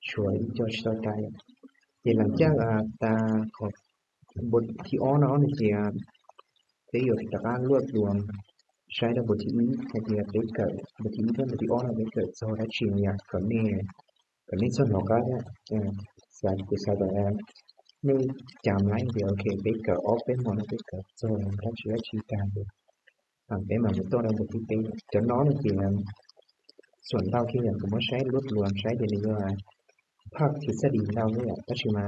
Chuo Ito Chito Tai. ເຊິ່ງຫຼັງຈາກ ອາ ຕາຂອງບົດທີອໍເນາະ ທີ່ ອາ ໄດ້ຍົກຕາການລວບລວມ ໃຊ້ແລ້ວບົດທີອີ ໃຫ້ເປັນເປັກເກີ ບົດທີອີ ເປັນບົດທີອໍເນາະ ເປັກເກີ ໂຊດາຊິງຍາ ກໍແນ່ ກໍແນ່ສ່ວນຫົວກໍ ເອີ ສາ ສາ ໃນຈາມໄລ ໂອເຄ ເປັກເກີ ອອກເປັນໝົດ ເປັກເກີ ໂຊດາຊິງຍາ ຊິຕາ ອາ ເປັນມາໝົດໂຕ ແລ້ວບົດທີເປັກ ຈະນອນກິນ ສ່ວນເຕົ້າກິນຫຍັງກໍບໍ່ໃຊ້ ລວບລວມໃຊ້ເປັນວ່າ ພາກທິດສະດີເຮົານີ້ແຫຼະ ກໍຊິມາ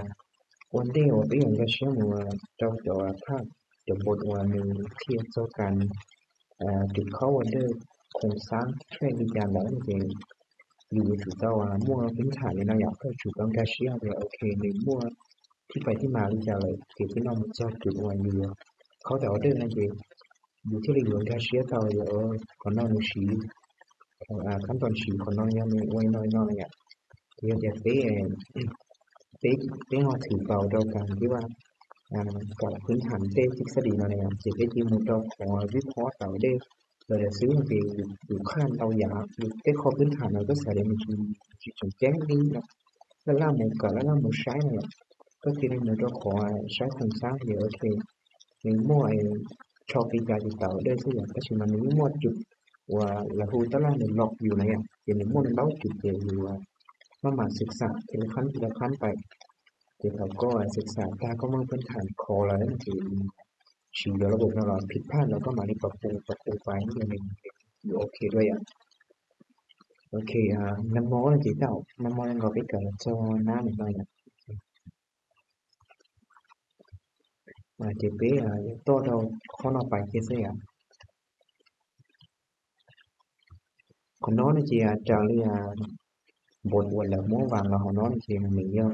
One day ວ່າເປັນຫຍັງກໍເຊື່ອວ່າເຈົ້າຈະພາກຈະບົດວ່າໜຶ່ງ ທີ່ເຈົ້າການ ເອີ ຈຸດເຂົ້າ One day ໂຄງສ້າງເທຣນວິຈານແລ້ວນີ້ ຢູ່ທີ່ເຈົ້າວ່າມົ້ວພື້ນຖານນີ້ເນາະ ຢາກເຂົ້າສູ່ການກາເຊຍ ໂອເຄ ໃນມົ້ວທີ່ໄປທີ່ມາວິຈານເລີຍ ທີ່ນ້ອງຈອດຈຸດວ່າຢູ່ ເຂົ້າແຕ່ One day ນັ້ນເອງ ຢູ່ທີ່ລະຢູ່ກາເຊຍເຈົ້າຢູ່ ເອີ ຂອງນ້ອງມີສີ ຂອງ ອາ ຂັ້ນຕອນສີຂອງນ້ອງຍັງມີໄວ້ໜ້ອຍໆ ທີ່ຈະເປ ເປ ເປເຮົາຖືເປົ່າຕໍ່ການທີ່ວ່າ ອາ ການພື້ນຖານເຕະທິດສະດີເນາະ ເນາະ ຈະເຮັດຢູ່ໝູ່ເຈົ້າຂອງວິເຄາະເອົາເດ້ ແລ້ວຈະຊື້ເປັນຢູ່ ຢູ່ຂັ້ນເອົາຢາ ຢູ່ເຕະຂໍ້ພື້ນຖານ ແລ້ວກໍສາເດມີທີ່ ທີ່ຈົງແຈ້ງດີເນາະ ແລ້ວລະໝູ່ກະ ແລ້ວລະໝູ່ໃຊ້ເນາະ ກໍຄືໃນໝູ່ເຈົ້າຂອງໃຊ້ໂຄງສ້າງເດີ ໂອເຄ ໃນໝູ່ໄອ້ຊອບປີກາທີ່ເຕົາເດີ ຄືວ່າປັດຈຸບັນນີ້ໝົດຈຸດ ວ່າລະຮູ້ຕະຫຼາດໃນລັອກຢູ່ນະ ເປັນໝົດເກົ້າຈຸດເດຢູ່ວ່າ ມາ ມາສຶກສາທີລະຂັ້ນ ທີລະຂັ້ນໄປ ແຕ່ເຂົາກໍສຶກສາຕາມຂໍ້ມູນພື້ນຖານຂໍລະທີ່ຊິເດີລະບົບເນາະ ຜິດພາດລະກໍມາໄດ້ປັບປຸງ ປັບປຸງໄປ ຢູ່ໂອເຄດ້ວຍອະ ໂອເຄ ອາ ນຳມໍນະເຈົ້າ ນຳມໍນະກໍໄປການຈອນານະ ອາ ເຈເປ ອາ ຕໍ່ເທົ່າຂໍ້ຕໍ່ໄປເຄເຊອາ ຂອງນ້ອງນີ້ຈະ ຈະເລື່ອງບົດອວນແລ້ວ ໝໍວາງແລ້ວ ຂອງນ້ອງນີ້ຈະມີຍອດ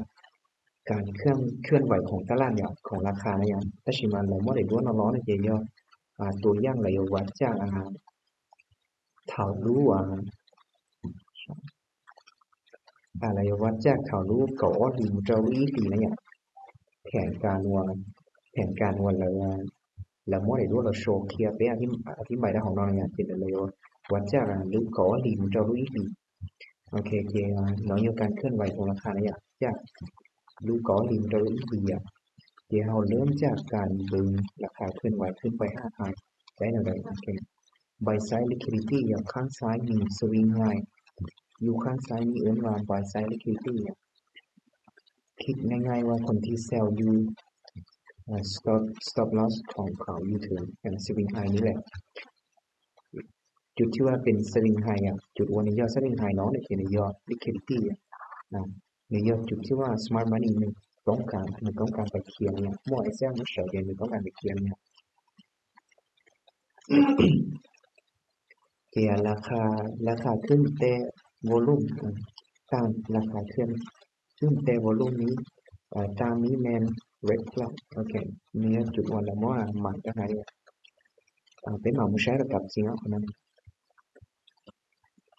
ການເຄື່ອນ ເຄື່ອນໄຫວຂອງຕະຫຼາດຍາ ຂອງລາຄານະຍາ ແຕ່ຊິມາແລ້ວໝໍໄດ້ດ້ວຍນ້ອງນີ້ຈະຍອດ ອາ ຕົວຢ່າງລະຍະວັດຈາກ ອາ ເທົ່າຮູ້ ອາ ອາ ລະຍະວັດຈາກເທົ່າຮູ້ເກົາອອດລີ ມຸດເຈົ້າອີກປີນະຍາ ແຜນການວ່າ ແຜນການວ່າລະ ລະໝໍໄດ້ດ້ວຍລະໂຊເຄຍເປ ອະທິ ອະທິບາຍໄດ້ຂອງນ້ອງນະຍາ ເປັນລະຍະວັດຈາກ ອາ ຮູ້ເກົາອອດລີ ມຸດເຈົ້າຮູ້ອີກປີ ໂອເຄ ເຈ ອາ ນ້ອງຢູ່ການເຄື່ອນໄຫວຂອງລາຄານະຍາ ຈາກ ລູກກໍດິນໂດຍອີເດຍ ທີ່ເຮົາເລີ່ມຈາກການເບິ່ງລາຄາເຄື່ອນໄຫວຂຶ້ນໄປຫາຫາຍໄດ້ແນວໃດ ໂອເຄ buy side liquidity ຢູ່ຂ້າງຊ້າຍມີ swing high ຢູ່ຂ້າງຊ້າຍມີເອີ້ນວ່າ buy side liquidity ຄິດງ່າຍໆວ່າຄົນທີ່ sell ຢູ່ stop stop loss ຂອງເຂົາຢູ່ເທິງ swing high ນີ້ແຫຼະ ຈຸດທີ່ວ່າເປັນ swing high ອະ ຈຸດອວນໃນຍອດ swing high ເນາະ ໃນເຂດໃນຍອດ liquidity ອະ ໃນຍອດຈຸດທີ່ວ່າ smart money ໜຶ່ງຕ້ອງການ ໜຶ່ງຕ້ອງການໄປເຄລຍ ເນາະ ໝໍໄອ້ແຊງ ໝໍແຊງ ໜຶ່ງຕ້ອງການໄປເຄລຍ ເນາະ ເຄລຍ ລາຄາ ລາຄາຂຶ້ນແຕ່ວໍລຸ່ມ ຕາມລາຄາຂຶ້ນ ຊຶ່ງແຕ່ວໍລຸ່ມນີ້ ເອີ ຕາມນີ້ແມ່ນ red flag ໂອເຄ ມີຈຸດອ່ອນແລ້ວ ໝໍ ໝາຍຈັ່ງໃດ ເປັນໝໍ ໝູຊາຍ ລະກັບຊິງເອົາຄົນນັ້ນ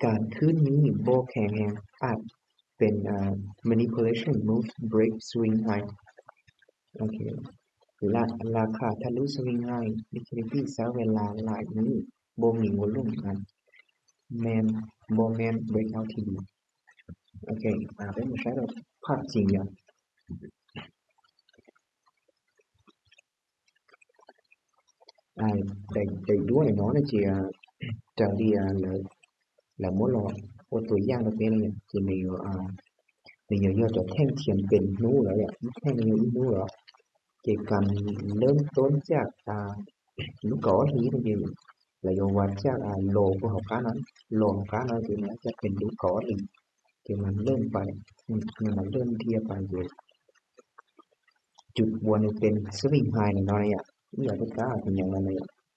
ການຂຶ້ນນີ້ບໍ່ແຂງແຮງ ອາດເປັນ ເອີ manipulation move break swing high ໂອເຄ ລາ ລາຄາທະລຸ swing high liquidity ໃຊ້ເວລາຫຼາຍມື້ ບໍ່ມີວໍລຸ່ມ ອາ ແມ່ນ ບໍ່ແມ່ນ breakout ທີ່ດີ ໂອເຄ ອາ ເປັນໝູຊາຍ ລະພາບຈິງຢ່າງ ອາ ໄດ້ ໄດ້ດ້ວຍເນາະ ໃນເຈ ຈາເລຍ ແລະ ແລະໝໍລອ ໂອ ຕົວຢ່າງລະເປັນ ຈະມີຢູ່ ອາ ໃນຍອດ ຍອດຈະແທ່ງທຽນເປັນນູລະ ແລະ ແທ່ງນີ້ເປັນນູລະ ເກມການເລີ່ມຕົ້ນຈາກ ອາ ລູກກອລຫີນນີ້ ລະຍະວັດຈາກ ອາ ໂລຂອງເຮົາການນັ້ນ ໂລຂອງເຮົາການນັ້ນ ຈະເປັນລູກກອລຫີນ ທີ່ມັນເລີ່ມໄປ ອືມ ມັນເລີ່ມທີ່ຈະໄປຢູ່ ຈຸດບວນນີ້ເປັນ swing high ແນ່ນອນ ອາ ອີ່ຫຍັງກໍກາ ເປັນຫຍັງນັ້ນ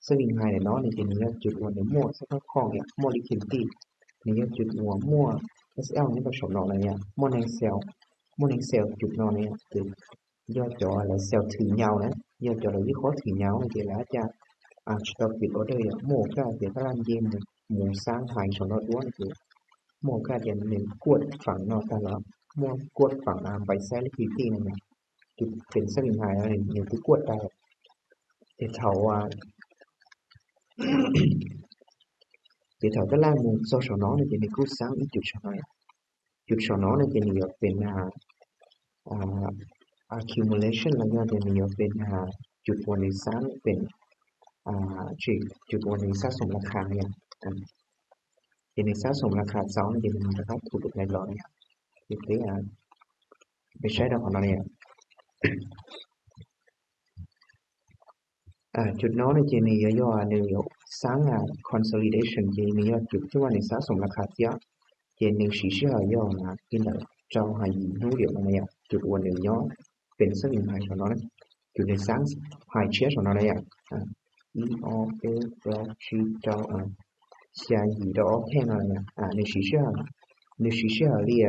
ສະວິງໄຮແນ່ນອນ ນີ້ຈະມີຍອດຈຸດຫົວໃນໝວດສະພາບຄ່ອງ ແລະ ໝວດ liquidity ໃນຍອດຈຸດຫົວໝວດ ເອສແອລ ໃນປະຊາຊົນເນາະ ລະຍະໝວດແນງເຊວ ໝວດແນງເຊວຈຸດເນາະ ລະຍະຈຸດ ຍອດຈອ ແລະ ເຊວຖືຍາວນະ ຍອດຈອ ແລະ ວິເຄາະຖືຍາວ ລະຈະ ອາດຈະຕ້ອງປິດອອເດີ ໝວດໂອກາດເສຍຕະຫຼາດເຢັນ ໝູສ້າງໄຮສຳລັບດ້ວຍ ໝວດໂອກາດເຢັນ ກວດຝັ່ງນອກຕະຫຼອດ ໝວດກວດຝັ່ງ ອາ ໄບໄຊ liquidity ນັ້ນນະ ຈຸດເປັນສະວິງໄຮ ອັນນີ້ຄືກວດໄດ້ ແຕ່ຖ້າວ່າ ແຕ່ຖ້າຕະຫຼາດໝູ່ ສສນ ນີ້ຈະມີກູ້ສ້າງອີກຈຸດຊະນ້ອຍ ຈຸດສອງເນາະ ຈະມີເປັນ ອາ ອາ accumulation ແລ້ວກໍຈະມີເປັນ ອາ ຈຸດໂອນນີ້ສ້າງເປັນ ອາ ຈຸດໂອນນີ້ສະສົມລາຄານີ້ ອາ ຈະມີສະສົມລາຄາເຈົ້າ ຈະມີລາຄາຖືກໃນລອດນີ້ ເຮັດໄດ້ ອາ ໄປໃຊ້ດອກເນາະນີ້ ອາ ຈຸດເນາະ ຈະມີຫຍໍ້ໆ ໜຶ່ງ ສ້າງ ອາ consolidation ຈະມີຫຍໍ້ຈຸດທີ່ວ່າໃນສະສົມລາຄາເຈົ້າ ຈະໜຶ່ງ ສີ່ ສີ່ ຫ້າ ຫຍໍ້ ນະ ກິນແລ້ວ ເຈົ້າຫາຍຫູດຽວນະ ຈຸດໂອນນີ້ຫຍໍ້ ເປັນສະວິງໄພສອງເນາະ ຈຸດໃນສ້າງໄພເຊສອງເນາະ ອາ E O F G ເຈົ້າ ອາ C I E ດອກແທ່ງເນາະ ອາ ໜຶ່ງ ສີ່ ສີ່ ຫ້າ ໜຶ່ງ ສີ່ ສີ່ ຫ້າ ເລຍ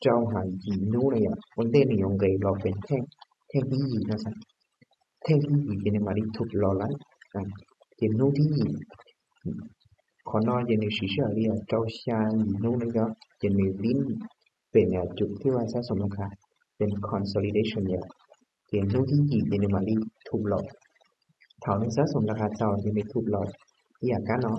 ເຈົ້າຫາຍຫູດນະ ອອນເດນນີ້ຢອງເກລອເປັນແທ່ງ ແທ່ງທີ່ເນາະ ແທ່ງທີ່ຈະໄດ້ມາທີ່ທຸບລໍໄລ ອາ ເປັນໜູທີ່ ຂໍນ້ອຍຈະໜຶ່ງ ສີ່ ສີ່ ຫ້າ ເລຍ ເຈົ້າຊາຍໜູນະ ຈະໜຶ່ງຫຼິ້ນ ເປັນ ອາ ຈຸດທີ່ວ່າສະສົມລາຄາ ເປັນ consolidation ເນາະ ຈະໜູທີ່ຈະໄດ້ມາທີ່ທຸບລໍ ເທົ່າໜຶ່ງສະສົມລາຄາເຈົ້າຈະໄດ້ທຸບລໍ ອີກອັນເນາະ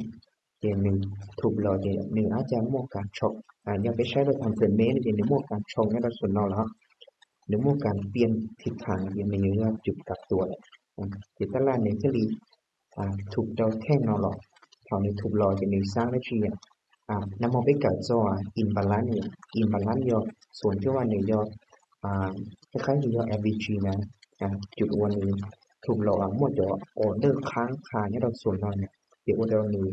ຈະໜຶ່ງທຸບລໍ ຈະໜຶ່ງອາດຈະໝວກການຊັອກ ອາ ຢ່າໄປໃຊ້ໂດຍທຳເຟຣມເມນ ຈະໜຶ່ງໝວກການຊັອກໃນດອກສ່ວນນອກແລ້ວ ຫຼືໝວກການປ່ຽນທິດທາງ ຈະໜຶ່ງເລືອກຈຸດກັບຕົວ ອາ ຈະຕະຫຼາດໃນຈະລີ ອາ ທຸບເຈົ້າແທ່ງເນາະ ເທົ່ານີ້ທຸບລໍ ຈະໜຶ່ງສ້າງໄດ້ທີ່ ອາ ນຳເອົາໄປການເຈາະ imbalance ນີ້ imbalance ຫຍໍ້ ສ່ວນທີ່ວ່າໃນຫຍໍ້ ອາ ຄ້າຍໆ ຫຍໍ້ FVG ນະ ອາ ຈຸດໂອນນີ້ທຸບລໍ ອາ ໝວດຫຍໍ້ order ຄ້າງຄາໃນດອກສ່ວນນອກ ຈະ order ນີ້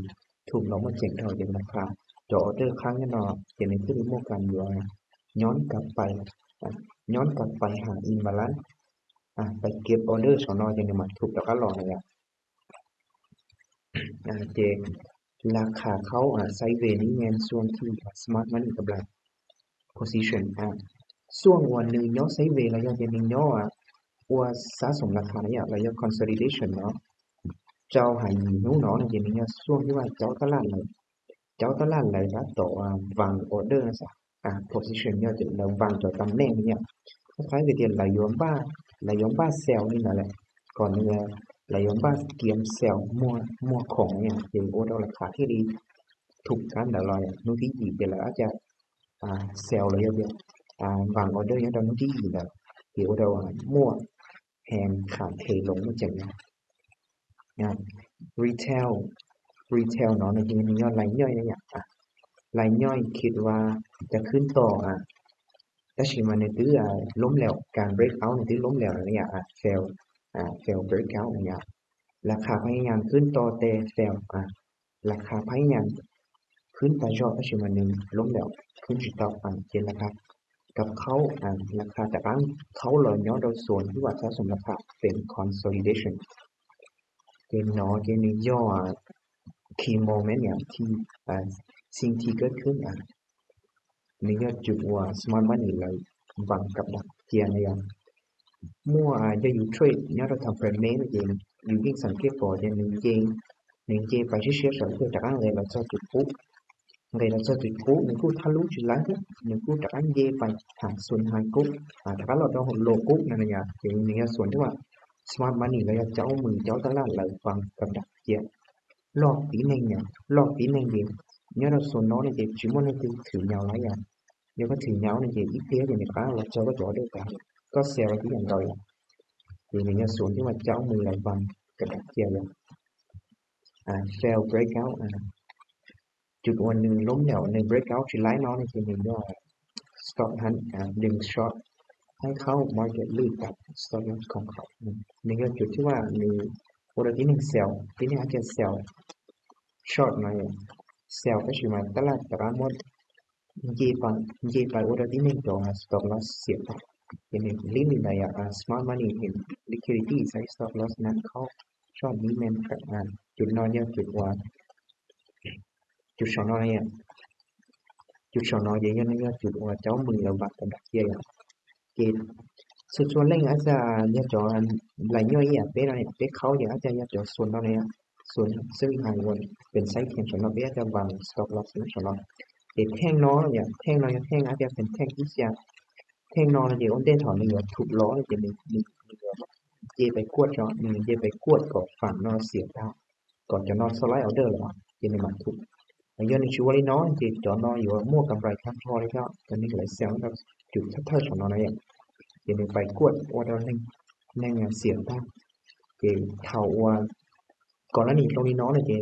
ທຸບລໍມາແຈ້ງເທົ່າເປັນລາຄາ ຈະ order ຄ້າງເນາະ ຈະໃນທີ່ໝວກການຢູ່ ຍ້ອນກັບໄປ ອາ ຍ້ອນກັບໄປຫາ imbalance ອາ ໄປເກັບ order ສອນອ ຈະໄດ້ມາທຸບລາຄາລໍນີ້ ອາ ເຈ ລາຄາເຂົ້າ ອາ ໄຊເວນີ້ແມ່ນຊ່ວງທີ່ smart money ກຳລັງ position ອາ ຊ່ວງວັນໜຶ່ງຫຍໍ້ໄຊເວ ລະຍະເປັນໜຶ່ງຫຍໍ້ ອາ ວ່າສະສົມລາຄາລະຍະ ລະຍະ consolidation ເນາະ ເຈົ້າຫາຍຫູເນາະ ລະຍະໜຶ່ງຫຍໍ້ ຊ່ວງທີ່ວ່າເຈົ້າຕະຫຼາດໄຫຼ ເຈົ້າຕະຫຼາດໄຫຼລະຕໍ່ ອາ ວາງ order ນະຊະ ອາ position ຫຍໍ້ ຈະລະວາງຕົວຕຳແໜ່ງນີ້ ຄ້າຍໆ ຄືລະຍອມບ້າ ລະຍອມບ້າ sell ນີ້ນະແຫຼະ ກ່ອນເນາະ ລະຍອມບ້າກຽມ sell ໝວດ ໝວດຂອງນີ້ ເປັນ order ລາຄາທີ່ດີ ທຸບກັນລະລອຍ ໜູທີ່ດີ ເປັນລະອາດຈະ ອາ sell ລະຍອມ ອາ ວາງ order ຫຍັງດອກໜູທີ່ດີລະ ເປັນ order ໝວດ ແຮງຂາເທລົງມາຈັ່ງນີ້ ນະ retail retail ເນາະ ໃນທີ່ນີ້ຍ້ອນລາຍຍ່ອຍໄລຍະ ອາ ລາຍຍ່ອຍຄິດວ່າຈະຂຶ້ນຕໍ່ ອາ ແຕ່ຊິມາໃນຕື້ ອາ ລົ້ມແລ້ວ ການ break out ໃນຕື້ລົ້ມແລ້ວໄລຍະ ອາ fail ອາ fail break out ໄລຍະ ລາຄາພະຍາຍາມຂຶ້ນຕໍ່ແຕ່ fail ອາ ລາຄາພະຍາຍາມຂຶ້ນຕາຍອດ ແຕ່ຊິມາໜຶ່ງລົ້ມແລ້ວ ຂຶ້ນຊິຕໍ່ ອາ ເປັນລາຄາ ກັບເຂົ້າ ອາ ລາຄາຕະຫຼາດເຂົ້າລອຍຫຍໍ້ໂດຍສ່ວນທີ່ວ່າສະສົມລາຄາເປັນ consolidation ເປັນເນາະ ເປັນຫຍໍ້ key moment ຫຍັງທີ່ ອາ ສິ່ງທີ່ເກີດຂຶ້ນ ອາ ໃນຍອດຈຸດວ່າ smart money ລະວັງກັບດັກເຈຍນະ ເມື່ອ ອາ ຢາກຢູ່ເທຣດ ຍາກທຳ frame ເນ ເອງ ຢູ່ຍິ່ງສັງເກດກໍຈະໜຶ່ງເຈ ໜຶ່ງເຈໄປເຊຍໆ ສາມເທື່ອ ຈາກນັ້ນເລີຍລະຈອດຈຸດປຸບ ເລີຍລະຈອດຈຸດປຸບ ໜຶ່ງກູທະລຸຈຸດໄລ ໜຶ່ງກູຈາກນັ້ນເຈໄປຫາສູນໄຮກຸ ອາ ຈາກນັ້ນລະດອກໂລກຸນັ້ນນະ ເປັນໃນສ່ວນທີ່ວ່າ smart money ລະເຈົ້າມືເຈົ້າຕະຫຼາດລະວັງກັບດັກເຈຍ ລອກຕີໜຶ່ງຫຍັງ ລອກຕີໜຶ່ງເດ ຍອດດອກໂຊນອນນີ້ເດ ຈິມອນນີ້ຖືຍາວຫຼາຍຢ່າງ ຍອດກໍຖືຍາວນີ້ເດ ອີເພຍນີ້ກາລະຈອກກໍຈອກເດີກາ ກໍເຊວທີ່ຢ່າງເກົ່າຢ່າງ ທີ່ໃນຍອດໂຊນທີ່ວ່າເຈົ້າມືລະວັງກັບດັກເຈຍຢ່າງ ອາ fail breakout ອາ ຈຸດອ່ອນໜຶ່ງລົ້ມແລ້ວ ໜຶ່ງ breakout ທີ່ໄລ່ມານີ້ຄືໜຶ່ງຍອດ stop ຫັ້ນ ອາ ດຶງ short ໃຫ້ເຂົ້າ market ຫຼືຕັດ stop loss ຂອງເຂົາ ໜຶ່ງຍອດຈຸດທີ່ວ່າມີ order ທີໜຶ່ງ sell ທີໜຶ່ງອາດຈະ sell short ມາ sell ກໍຊິມາຕະຫຼາດຕະຫຼາດໝົດ ເຈໄປ ເຈໄປ order ທີໜຶ່ງ ຈອງ stop loss ເສຍໄປ ເຫັນ limit ໄດ້ ອາ smart money ເຫັນ liquidity ໃສ່ stop loss ນັ້ນເຂົ້າ short ນີ້ແມ່ນ ອາ ຈຸດນອນຍາກ ຈຸດວ່າ ຈຸດສອງນອນນີ້ ຈຸດສອງນອນເຢັນໆ ນີ້ຈຸດວ່າເຈົ້າມືລະວັງກັບດັກເຈຍ ເກດ ສຸດສ່ວນເລັ່ງອາດຈະຍາຈອລາຍຍ່ອຍອາເປນອາເປເຂົ້າ ອາດຈະຍາຈອສ່ວນເທົ່ານີ້ ສ່ວນເຊິ່ງຫາຍວນເປັນໄຊເທນສຳລັບອາດຈະວາງ stop loss ສຳລັບ ເກດແທ່ງນອນ ແທ່ງນອນ ແທ່ງອາດຈະເປັນແທ່ງທີ່ຈະ ແທ່ງນອນ ເກດໂອນເດນຖອນນີ້ທຸບລ້ອ ເກດນີ້ ເກດໄປກວດເຈາະ ເກດໄປກວດກໍຝັ່ງນອນເສຍດາວ ກໍຈະນອນສະໄລອອເດີແລ້ວ ເກດນີ້ມາທຸບ Và do nên chỉ qua lý nó thì đó nó dựa mua cầm bài thắng thua đấy đó, cho nên lại xem nó chịu thấp thấp sau nó này. Thì mình phải quật qua đó nên nên là xiển ta. Thì thầu qua còn nó đi trong đi nó này thì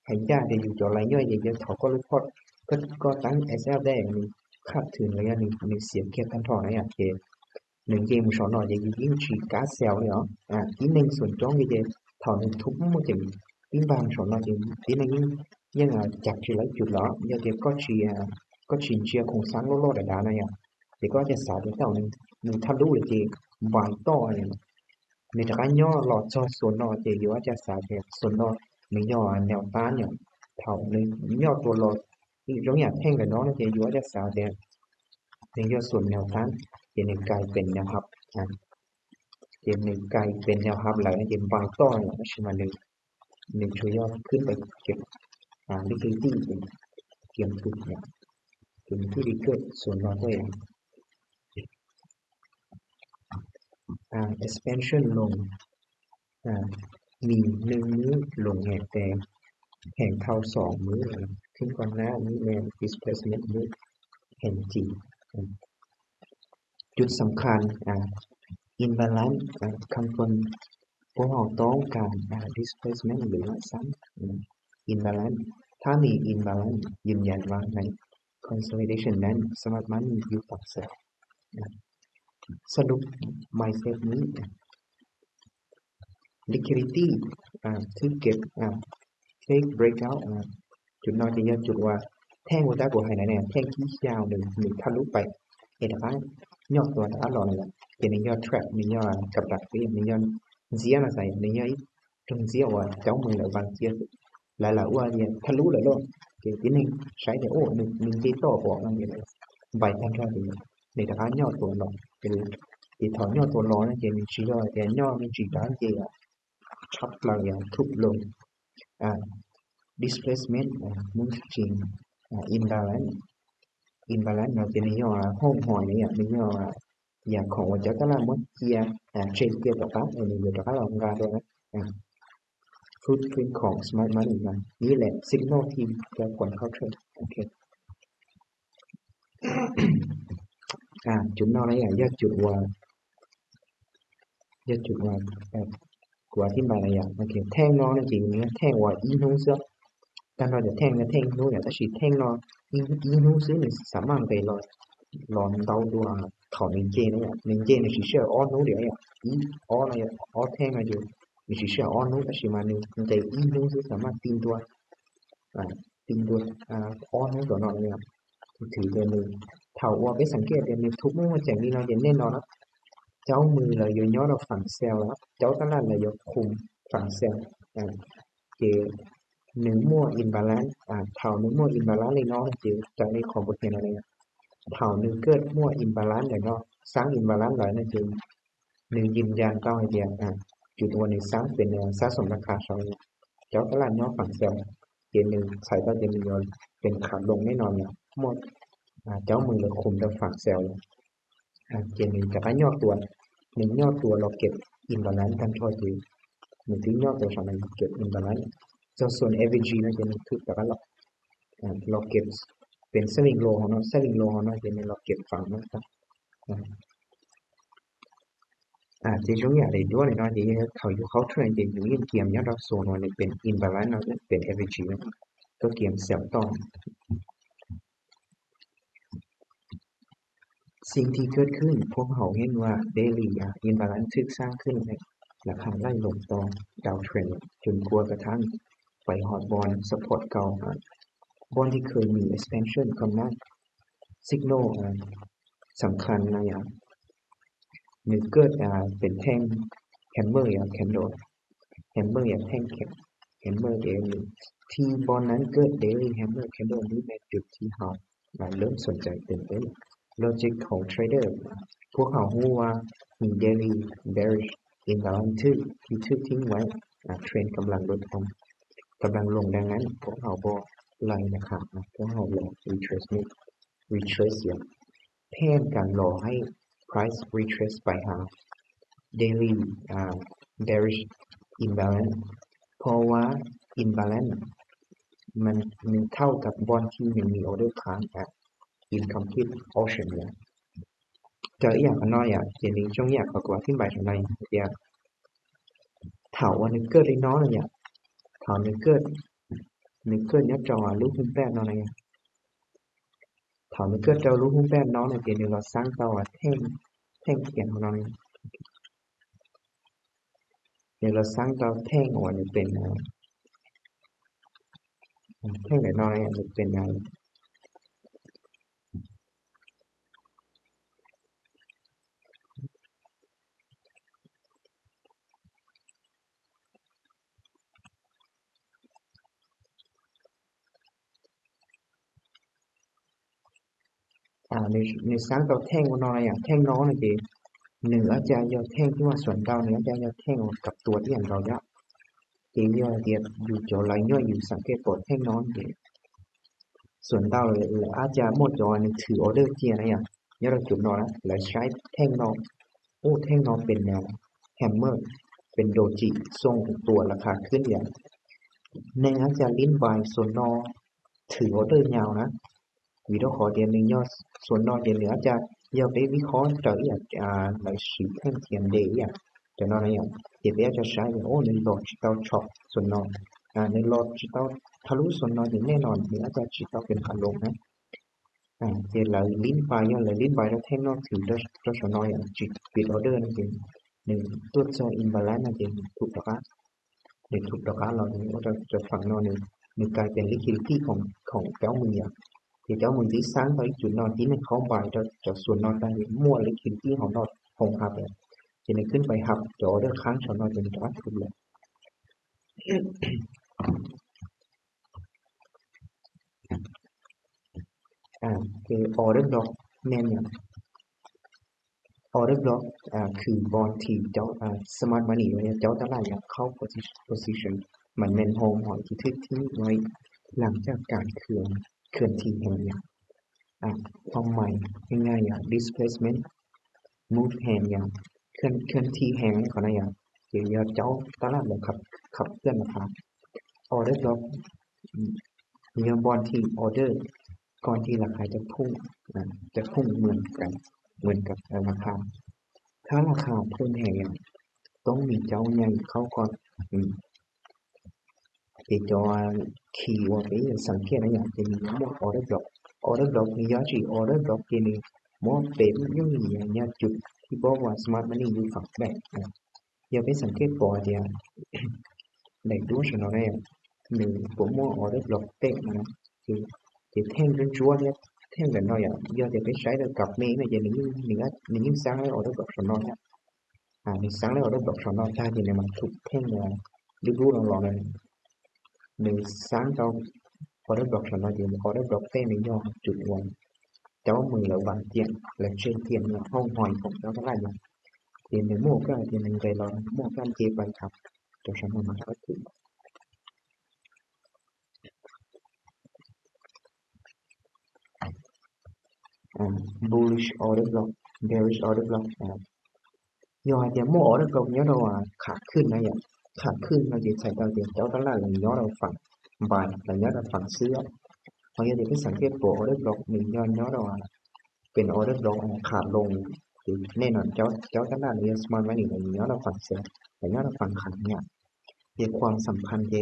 thành ra thì dù cho lại như vậy thì thầu có lúc hot có có tăng S L đây mình khát thường là mình mình xiển kia thắng thua này à thì ໜຶ່ງເກມສອນເນາະ ຈະຍິງຈີກາແຊວເນາະ ອາ ທີໜຶ່ງສ່ວນຈ້ອງເດ ເທົ່າໜຶ່ງທຸບໝົດເຕັມ ຕີນບາງສອນເນາະ ຈະຕີໜຶ່ງຍັງ ອາ ຈັບຊິໄລ່ຈຸດເນາະ ຢາກຈະກໍຊິ ອາ ກໍຊິເຈຍໂຄງສ້າງໂລດໆດານະ ເດກໍຈະສາດເຕົ້າໜຶ່ງ ໜຶ່ງທະລຸເດບາຍຕໍ່ ເນຕະກາຍຍໍຫຼອດຊອດໂຊນເນາະ ເດຢູ່ອາຈາສາເດໂຊນເນາະ ໜຶ່ງຍໍແນວຕ້ານເນາະ ເທົ່າໜຶ່ງຍໍຕົວຫຼອດ ຍົກຕົວຢ່າງແທ່ງກະນ້ອງເດຢູ່ອາຈາສາເດ ໜຶ່ງຢູ່ສ່ວນແນວຕ້ານ ເກມໜຶ່ງກາຍເປັນແນວຮັບ ອາ ເກມໜຶ່ງກາຍເປັນແນວຮັບ ແລ້ວເກມບາງຕໍ່ເນາະ ຊິມາໜຶ່ງ ໜຶ່ງຊ່ວຍຍອດຂຶ້ນໄປເກັບ ອາ ລິຄວິດຕີ້ເກມທຸບເນາະ ເກມທີ່ໄດ້ເກີດສ່ວນນອກເລີຍ ອາ expansion ລົງ ອາ ມີໜຶ່ງມື້ລົງແຮງແຕ່ ແຮງເທົ່າສອງມື້ ຂຶ້ນກ່ອນໜ້ານີ້ແມ່ນ displacement ມື້ແຮງຈີ ຈຸດສຳຄັນ ອາ imbalance ອາ ຄຳເພິ່ນ ພວກເຮົາຕ້ອງການ ອາ displacement ຫຼືວ່າຊັ້ນ imbalance ຖ້າມີ imbalance ຢືນຢັນວ່າໃນ consolidation ນັ້ນ smart money ຢູ່ປາກແສນ ສະຫຼຸບ mindset ນີ້ liquidity ອາ ຖືກເກັບ ອາ fake breakout ອາ ຈຸດນອນທີ່ຍອດຈຸດວ່າແທ່ງ order ບໍ່ໃຫ້ແນ່ ແທ່ງທີ່ຍາວໜຶ່ງ ໜຶ່ງທະລຸໄປ ເຮັດໃຫ້ຍອດຕົວຕະຫຼອດນັ້ນແຫຼະ ເປັນຍອດ trap ມີຍອດກັບດັກ ມີຍອດເຊຍນະໃສ ມີຍອດ ຈົນເສຍວ່າເຈົ້າມືແລ້ວບາງເສຍຫຼາຍໆວ່າທະລຸແລ້ວເນາະ ເກມທີ່ໜຶ່ງໃຊ້ແຕ່ໂອ້ໜຶ່ງເກມຕໍ່ບອກນັ້ນເອງ ໃບພັນທອດເອງ ໃນຕະກາຍອດຕົວເນາະ ເປັນທີ່ຖອນຍອດຕົວລອນເກມຊິລອຍແຕ່ຍອດມັນຊິດານເກມ ທັບລາຍທຸບລົງ ອາ displacement ອາ moving ອາ imbalance imbalance ເນາະ ເປັນຍອດຫ້ອງຫອຍນີ້ ເປັນຍອດ ຢາກຂອງວ່າເຈົ້າຕະຫຼາດໝົດເກຍ ອາ ເທຣດເກຍຕໍ່ກັນ ອັນນີ້ຢູ່ຕະຫຼາດລາວ ອາ ຟຸດພຣິ້ນຂອງ Smart Money ນະ ນີ້ແຫຼະ signal ທີ່ເຈົ້າຄວນເຂົ້າເທຣດ ໂອເຄ ອາ ຈຸດນອນໄດ້ ອາ ຢາກຈຸດວ່າ ຢາກຈຸດວ່າ ແບບ ກວ່າອະທິບາຍໄດ້ ອາ ໂອເຄ ແທ່ງນອນນີ້ ແທ່ງວ່າອີນູເສືອ ການວ່າຈະແທ່ງ ແທ່ງອີນູ ອາ ຕາຊິແທ່ງນອນ ອີ ອີນູຊື່ນີ້ ສາມາດໄປລອ ລອນເຕົາຕົວເຂົາໜຶ່ງເຈນະ ໜຶ່ງເຈນະຊິເຊື່ອອໍນູດຽວ ອີ ອໍນະ ອໍແທ່ງນະຢູ່ ມີຊິເຊື່ອອໍນູ ຕາຊິມາໜຶ່ງ ໃຈອີນູຊື່ ສາມາດຕີນຕົວ ອາ ຕີນຕົວ ອາ ອໍນູຕົວນອນນີ້ ຖືເດີນນີ້ ຖ້າວ່າໄປສັງເກດເດີນນີ້ ທຸກມື້ແຈ້ງນີ້ເນາະ ເຫັນແນ່ນອນເນາະ ເຈົ້າມືລາວຢູ່ຍອດຝັ່ງເຊວ ເຈົ້າຕະຫຼາດລາວຢູ່ຄຸມຝັ່ງເຊວ ອາ ເກ ໜຶ່ງມົວ imbalance ອາ ເທົ່າໜຶ່ງມົວ imbalance ເລີຍເນາະ ເກ ຈາກນີ້ຂໍບົດຮຽນອັນນີ້ ເທົ່າໜຶ່ງເກີດມົວ imbalance ເລີຍເນາະ ສ້າງ imbalance ຫຼາຍນັ້ນເກ ໜຶ່ງຢືນຢັນເຕົ້າໃຫ້ດຽວ ອາ ຈຸດໂອນີ້ສ້າງເປັນແນວສະສົມລາຄາເຊົາ ເຈົ້າຕະຫຼາດຍອດຝັ່ງເຊວ ເກນໜຶ່ງໃສ່ເຕົ້າເກນໜຶ່ງເປັນຂາລົງແນ່ນອນ ໝົດ ອາ ເຈົ້າມືເລີຍຄຸມແຕ່ຝັ່ງເຊວ ອາ ເກນໜຶ່ງຈະກາຍອດຕົວ ໜຶ່ງຍອດຕົວລາວເກັບ imbalance ກັນທົ່ວເຈ ໜຶ່ງທີ່ຍອດຕົວສອງເກັບ imbalance ເຈົ້າສ່ວນ average ນະ ເກນໜຶ່ງຖືກຕະຫຼາດ ອາ ລາວເກັບເປັນ swing low ເນາະ swing low ເນາະ ເກນໜຶ່ງລາວເກັບຝັງມາ ອາ ເຈ ຊ່ວງຍາໄດ້ດ້ວຍເນາະ ເຈ ເຂົາຢູ່ເຂົ້າເທຣນ ເຈ ຢູ່ເຮັດກຽມຍອດດາວໂຈນ ວ່ານີ້ເປັນ imbalance ເນາະ ເປັນ average ເນາະ ກໍກຽມເຊວຕໍ່ ສິ່ງທີ່ເກີດຂຶ້ນ ພວກເຮົາເຫັນວ່າ daily ອາ imbalance ຖືກສ້າງຂຶ້ນ ແລະ ລາຄາໄຫຼລົງຕໍ່ downtrend ຈົນກວ່າກະທັ່ງໄປຮອດບ່ອນ support ເກົ່າ ບ່ອນທີ່ເຄີຍມີ expansion ກ່ອນໜ້າ signal ອາ ສຳຄັນໃນ ອາ ໜຶ່ງເກີດ ອາ ເປັນແທ່ງ hammer ອາ candle hammer ອາ ແທ່ງ hammer ເດ ທີ່ບ່ອນນັ້ນເກີດ daily hammer candle ນີ້ແມ່ນຈຸດທີ່ເຮົາ ອາ ເລີ່ມສົນໃຈເປັນຕົ້ນ logic ຂອງ trader ພວກເຮົາຮູ້ວ່າມີ daily bearish imbalance ຖືກ ທີ່ຖືກຖິ້ມໄວ້ ອາ ເທຣນກຳລັງຫຼຸດລົງ ກຳລັງລົງ ດັ່ງນັ້ນ ພວກເຮົາບໍ່ໄລ່ລາຄາ ພວກເຮົາລອ retracement retrace ແຜນການລໍໃຫ້ price retrace ໄປຫາ daily ອາ bearish imbalance ເພາະວ່າ imbalance ມັນ ມັນເທົ່າກັບບ່ອນທີ່ຍັງມີອໍເດີຄ້າງ ອາ incomplete auction ຢູ່. ເຈົ້າ ອີ່ຫຍັງຂ້າງນອກນີ້ ເຈນີ້ຈົ່ງຢາກ ເຂົາກໍອະທິບາຍຂ້າງໃນ ເທົ່າວ່າໜຶ່ງເກີດເລີຍເນາະ ເທົ່າໜຶ່ງເກີດ ໜຶ່ງເກີດຍອດຈອລູກຮຸ່ນແປດເນາະ ເທົ່າໜຶ່ງເກີດເຈົ້າລູກຮຸ່ນແປດເນາະ ເດ ໜຶ່ງລາວສ້າງເຕົາແທ່ງ ແທ່ງທຽນຂອງເຮົາ ເດ ລາວສ້າງເຕົາແທ່ງອອກມາເປັນ ແທ່ງເລັກນ້ອຍ ເປັນ ອາ ໃນ ໃນສ້າງເຕົາແທ່ງເນາະ ແທ່ງເນາະ ເດ ໜຶ່ງອາຈານເອົາແທ່ງທີ່ວ່າສ່ວນເຕົາ ໜຶ່ງອາຈານເອົາແທ່ງກັບຕົວທີ່ອັນເຮົາຢາກ ເດ ເອົາເດ ຢູ່ເຈົ້າໄລ່ຍ້ອຍຢູ່ສັງເກດໂປຣແທ່ງເນາະ ເດ ສ່ວນເຕົາ ອາຈານໝົດຈອໜຶ່ງຖືອໍເດີເຈນະ ຍາດເອົາຈຸດເນາະ ແລ້ວໃຊ້ແທ່ງເນາະ ໂອ້ ແທ່ງເນາະ ເປັນແນວແຮມເມີ ເປັນໂດຈິ ສົ່ງຕົວລາຄາຂຶ້ນ ອາ ໜຶ່ງອາຈານຫຼິ້ນບາຍສ່ວນເນາະ ຖືອໍເດີຍາວນະ ວິດີໂອຂໍດຽວໜຶ່ງຍອດສ່ວນນອກ ດຽວໜຶ່ງອາດຈະຢ່າໄປວິເຄາະເຈົ້າອີ່ຫຍັງ ອາ ໃນສີແທ່ງທຽນເດ ອີ່ຫຍັງ ຈະນອນອີ່ຫຍັງ ເດ ອາດຈະໃຊ້ ໂອ້ ໃນລອດຈິຕອນຊັອກສ່ວນນອກ ອາ ໃນລອດຈິຕອນທະລຸສ່ວນນອກ ແນ່ນອນ ເດ ອາດຈະຈິຕອນເປັນຂາລົງນະ ອາ ເດ ແລ້ວຫຼິ້ນບາຍ ແລ້ວຫຼິ້ນບາຍ ແລ້ວແທ່ງນອກຖື ຈະ ຈະສະໜ້ອຍ ອາ ຈິ ປິດອໍເດີນັ້ນເອງ ໜຶ່ງ ຕວດສອບອິມບາລານນັ້ນເອງ ຖືກຕ້ອງ ເດ ຖືກຕ້ອງ ແລ້ວນີ້ ໂອ້ ຈະ ຈະຝັງເນາະ ນີ້ ນີ້ກາຍເປັນລິຄວິດດິຕີ້ຂອງ ຂອງເຈົ້າມື ທີ່ເຈົ້າມືທີ່ສ້າງໄວ້ຈຸດເນາະ ທີ່ໜຶ່ງເຂົ້າບາຍ ຈະ ຈະສ່ວນນອກໄດ້ໝົດ ລິຄວິດດິຕີ້ຂອງນອກ ຂອງຮັບ ຈະໄດ້ຂຶ້ນໄປຮັບ ຈະອໍເດີຄ້າງສ່ວນນອກ ຈະໄດ້ຖືກແລ້ວ ອາ ຄືອໍເດີບລັອກແມ່ນຫຍັງ? ອໍເດີບລັອກ ອາ ຄືບ່ອນທີ່ເຈົ້າ ອາ ສະມາດມັນນີ ເຈົ້າຕະຫຼາດຢາກເຂົ້າໂພຊິ ໂພຊິຊັນ ມັນແມ່ນຮ່ອງຮອຍທີ່ຖືກຖິ້ມໄວ້ຫຼັງຈາກການເຄື່ອນ ເຄື່ອນທີ່ແຮງ ອາ ຄວາມໝາຍງ່າຍໆ ອາ ດິສເພລສເມັນ ມູບແຮງ ອາ ເຄື່ອນ ເຄື່ອນທີ່ແຮງ ເຂົານະ ອາ ເຈົ້າຕະຫຼາດແບບຂັບ ຂັບເຄື່ອນລາຄາ ອໍເດີບລັອກ ອາ ຍ້ອນບ່ອນທີ່ອໍເດີ ກ່ອນທີ່ລາຄາຈະພຸ່ງ ອາ ຈະພຸ່ງເໝືອນກັນ ເໝືອນກັບ ອາ ລາຄາ ຖ້າລາຄາພຸ່ງແຮງ ອາ ຕ້ອງມີເຈົ້າໃຫຍ່ເຂົ້າກ່ອນ ອາ ເຈົ້າ ອາ ຄີວ່າໄປສັງເກດ ອາ ຈະມີໝວດອໍເດີບລັອກ ອໍເດີບລັອກ ມີຍາຈີ ອໍເດີບລັອກ ຈະມີໝວດເປັນຢູ່ ຍາຈຸດທີ່ບອກວ່າສະມາດມັນນີຢູ່ຝັ່ງແບກ ອາ ຢ່າໄປສັງເກດພໍດຽວ ໃນຕົວຊະນອນແນວ ໜຶ່ງ ໂປຣໂມດອໍເດີບລັອກເຕັກນະ ຄື ຄືແທ່ງຈົນຈົວເນຍ ແທ່ງແບບນ້ອຍອະ ຢ່າໄປໃຊ້ແລ້ວກັບເມນະ ຢ່າໄດ້ຍິນ ໄດ້ຍິນສັ່ງໃຫ້ອໍເດີບລັອກຊະນອນນະ ອາ ໄດ້ສັ່ງໃຫ້ອໍເດີບລັອກຊະນອນ ຖ້າເຫັນໃນມັນທຸກແທ່ງນະ ດູໆລອງໆນະ ໜຶ່ງ ສ້າງເຕົາອໍເດີບລັອກຊະນອນ ອໍເດີບລັອກເຕັກໃນຍ້ອນຈຸດອອນ ເຈົ້າມືລະວັງຈຽນ ແລະເຊັກຈຽນໃນຮ່ອງຮອຍຂອງເຈົ້າທັງຫຼາຍ ເປັນໃນໝູ່ການ ເປັນໃນໃຈລອຍໝູ່ການເຈໄປຄັບ ຕົວສຳຄັນມັນກໍຄື ອາ bullish order block bearish order block ອາ ຍ້ອນວ່າ bullish order block ຍ້ອນວ່າຂາຂຶ້ນນະ ຂາຂຶ້ນເນາະ ເຈົ້າຕະຫຼາດລະຍ້ອນວ່າຝັ່ງບາຍ ລະຍ້ອນວ່າຝັ່ງເຊື່ອ ເຮົາຢ່າໄດ້ໄປສັງເກດຕົວ order block ນີ້ ຍ້ອນ ຍ້ອນວ່າເປັນ order block ຂາລົງ ແນ່ນອນ ເຈົ້າ ເຈົ້າຕະຫຼາດລະຍ້ອນສະມາດມັນນີ້ ລະຍ້ອນວ່າຝັ່ງເຊື່ອ ລະຍ້ອນວ່າຝັ່ງຂາຍເນຍ ເປັນຄວາມສຳພັນເດ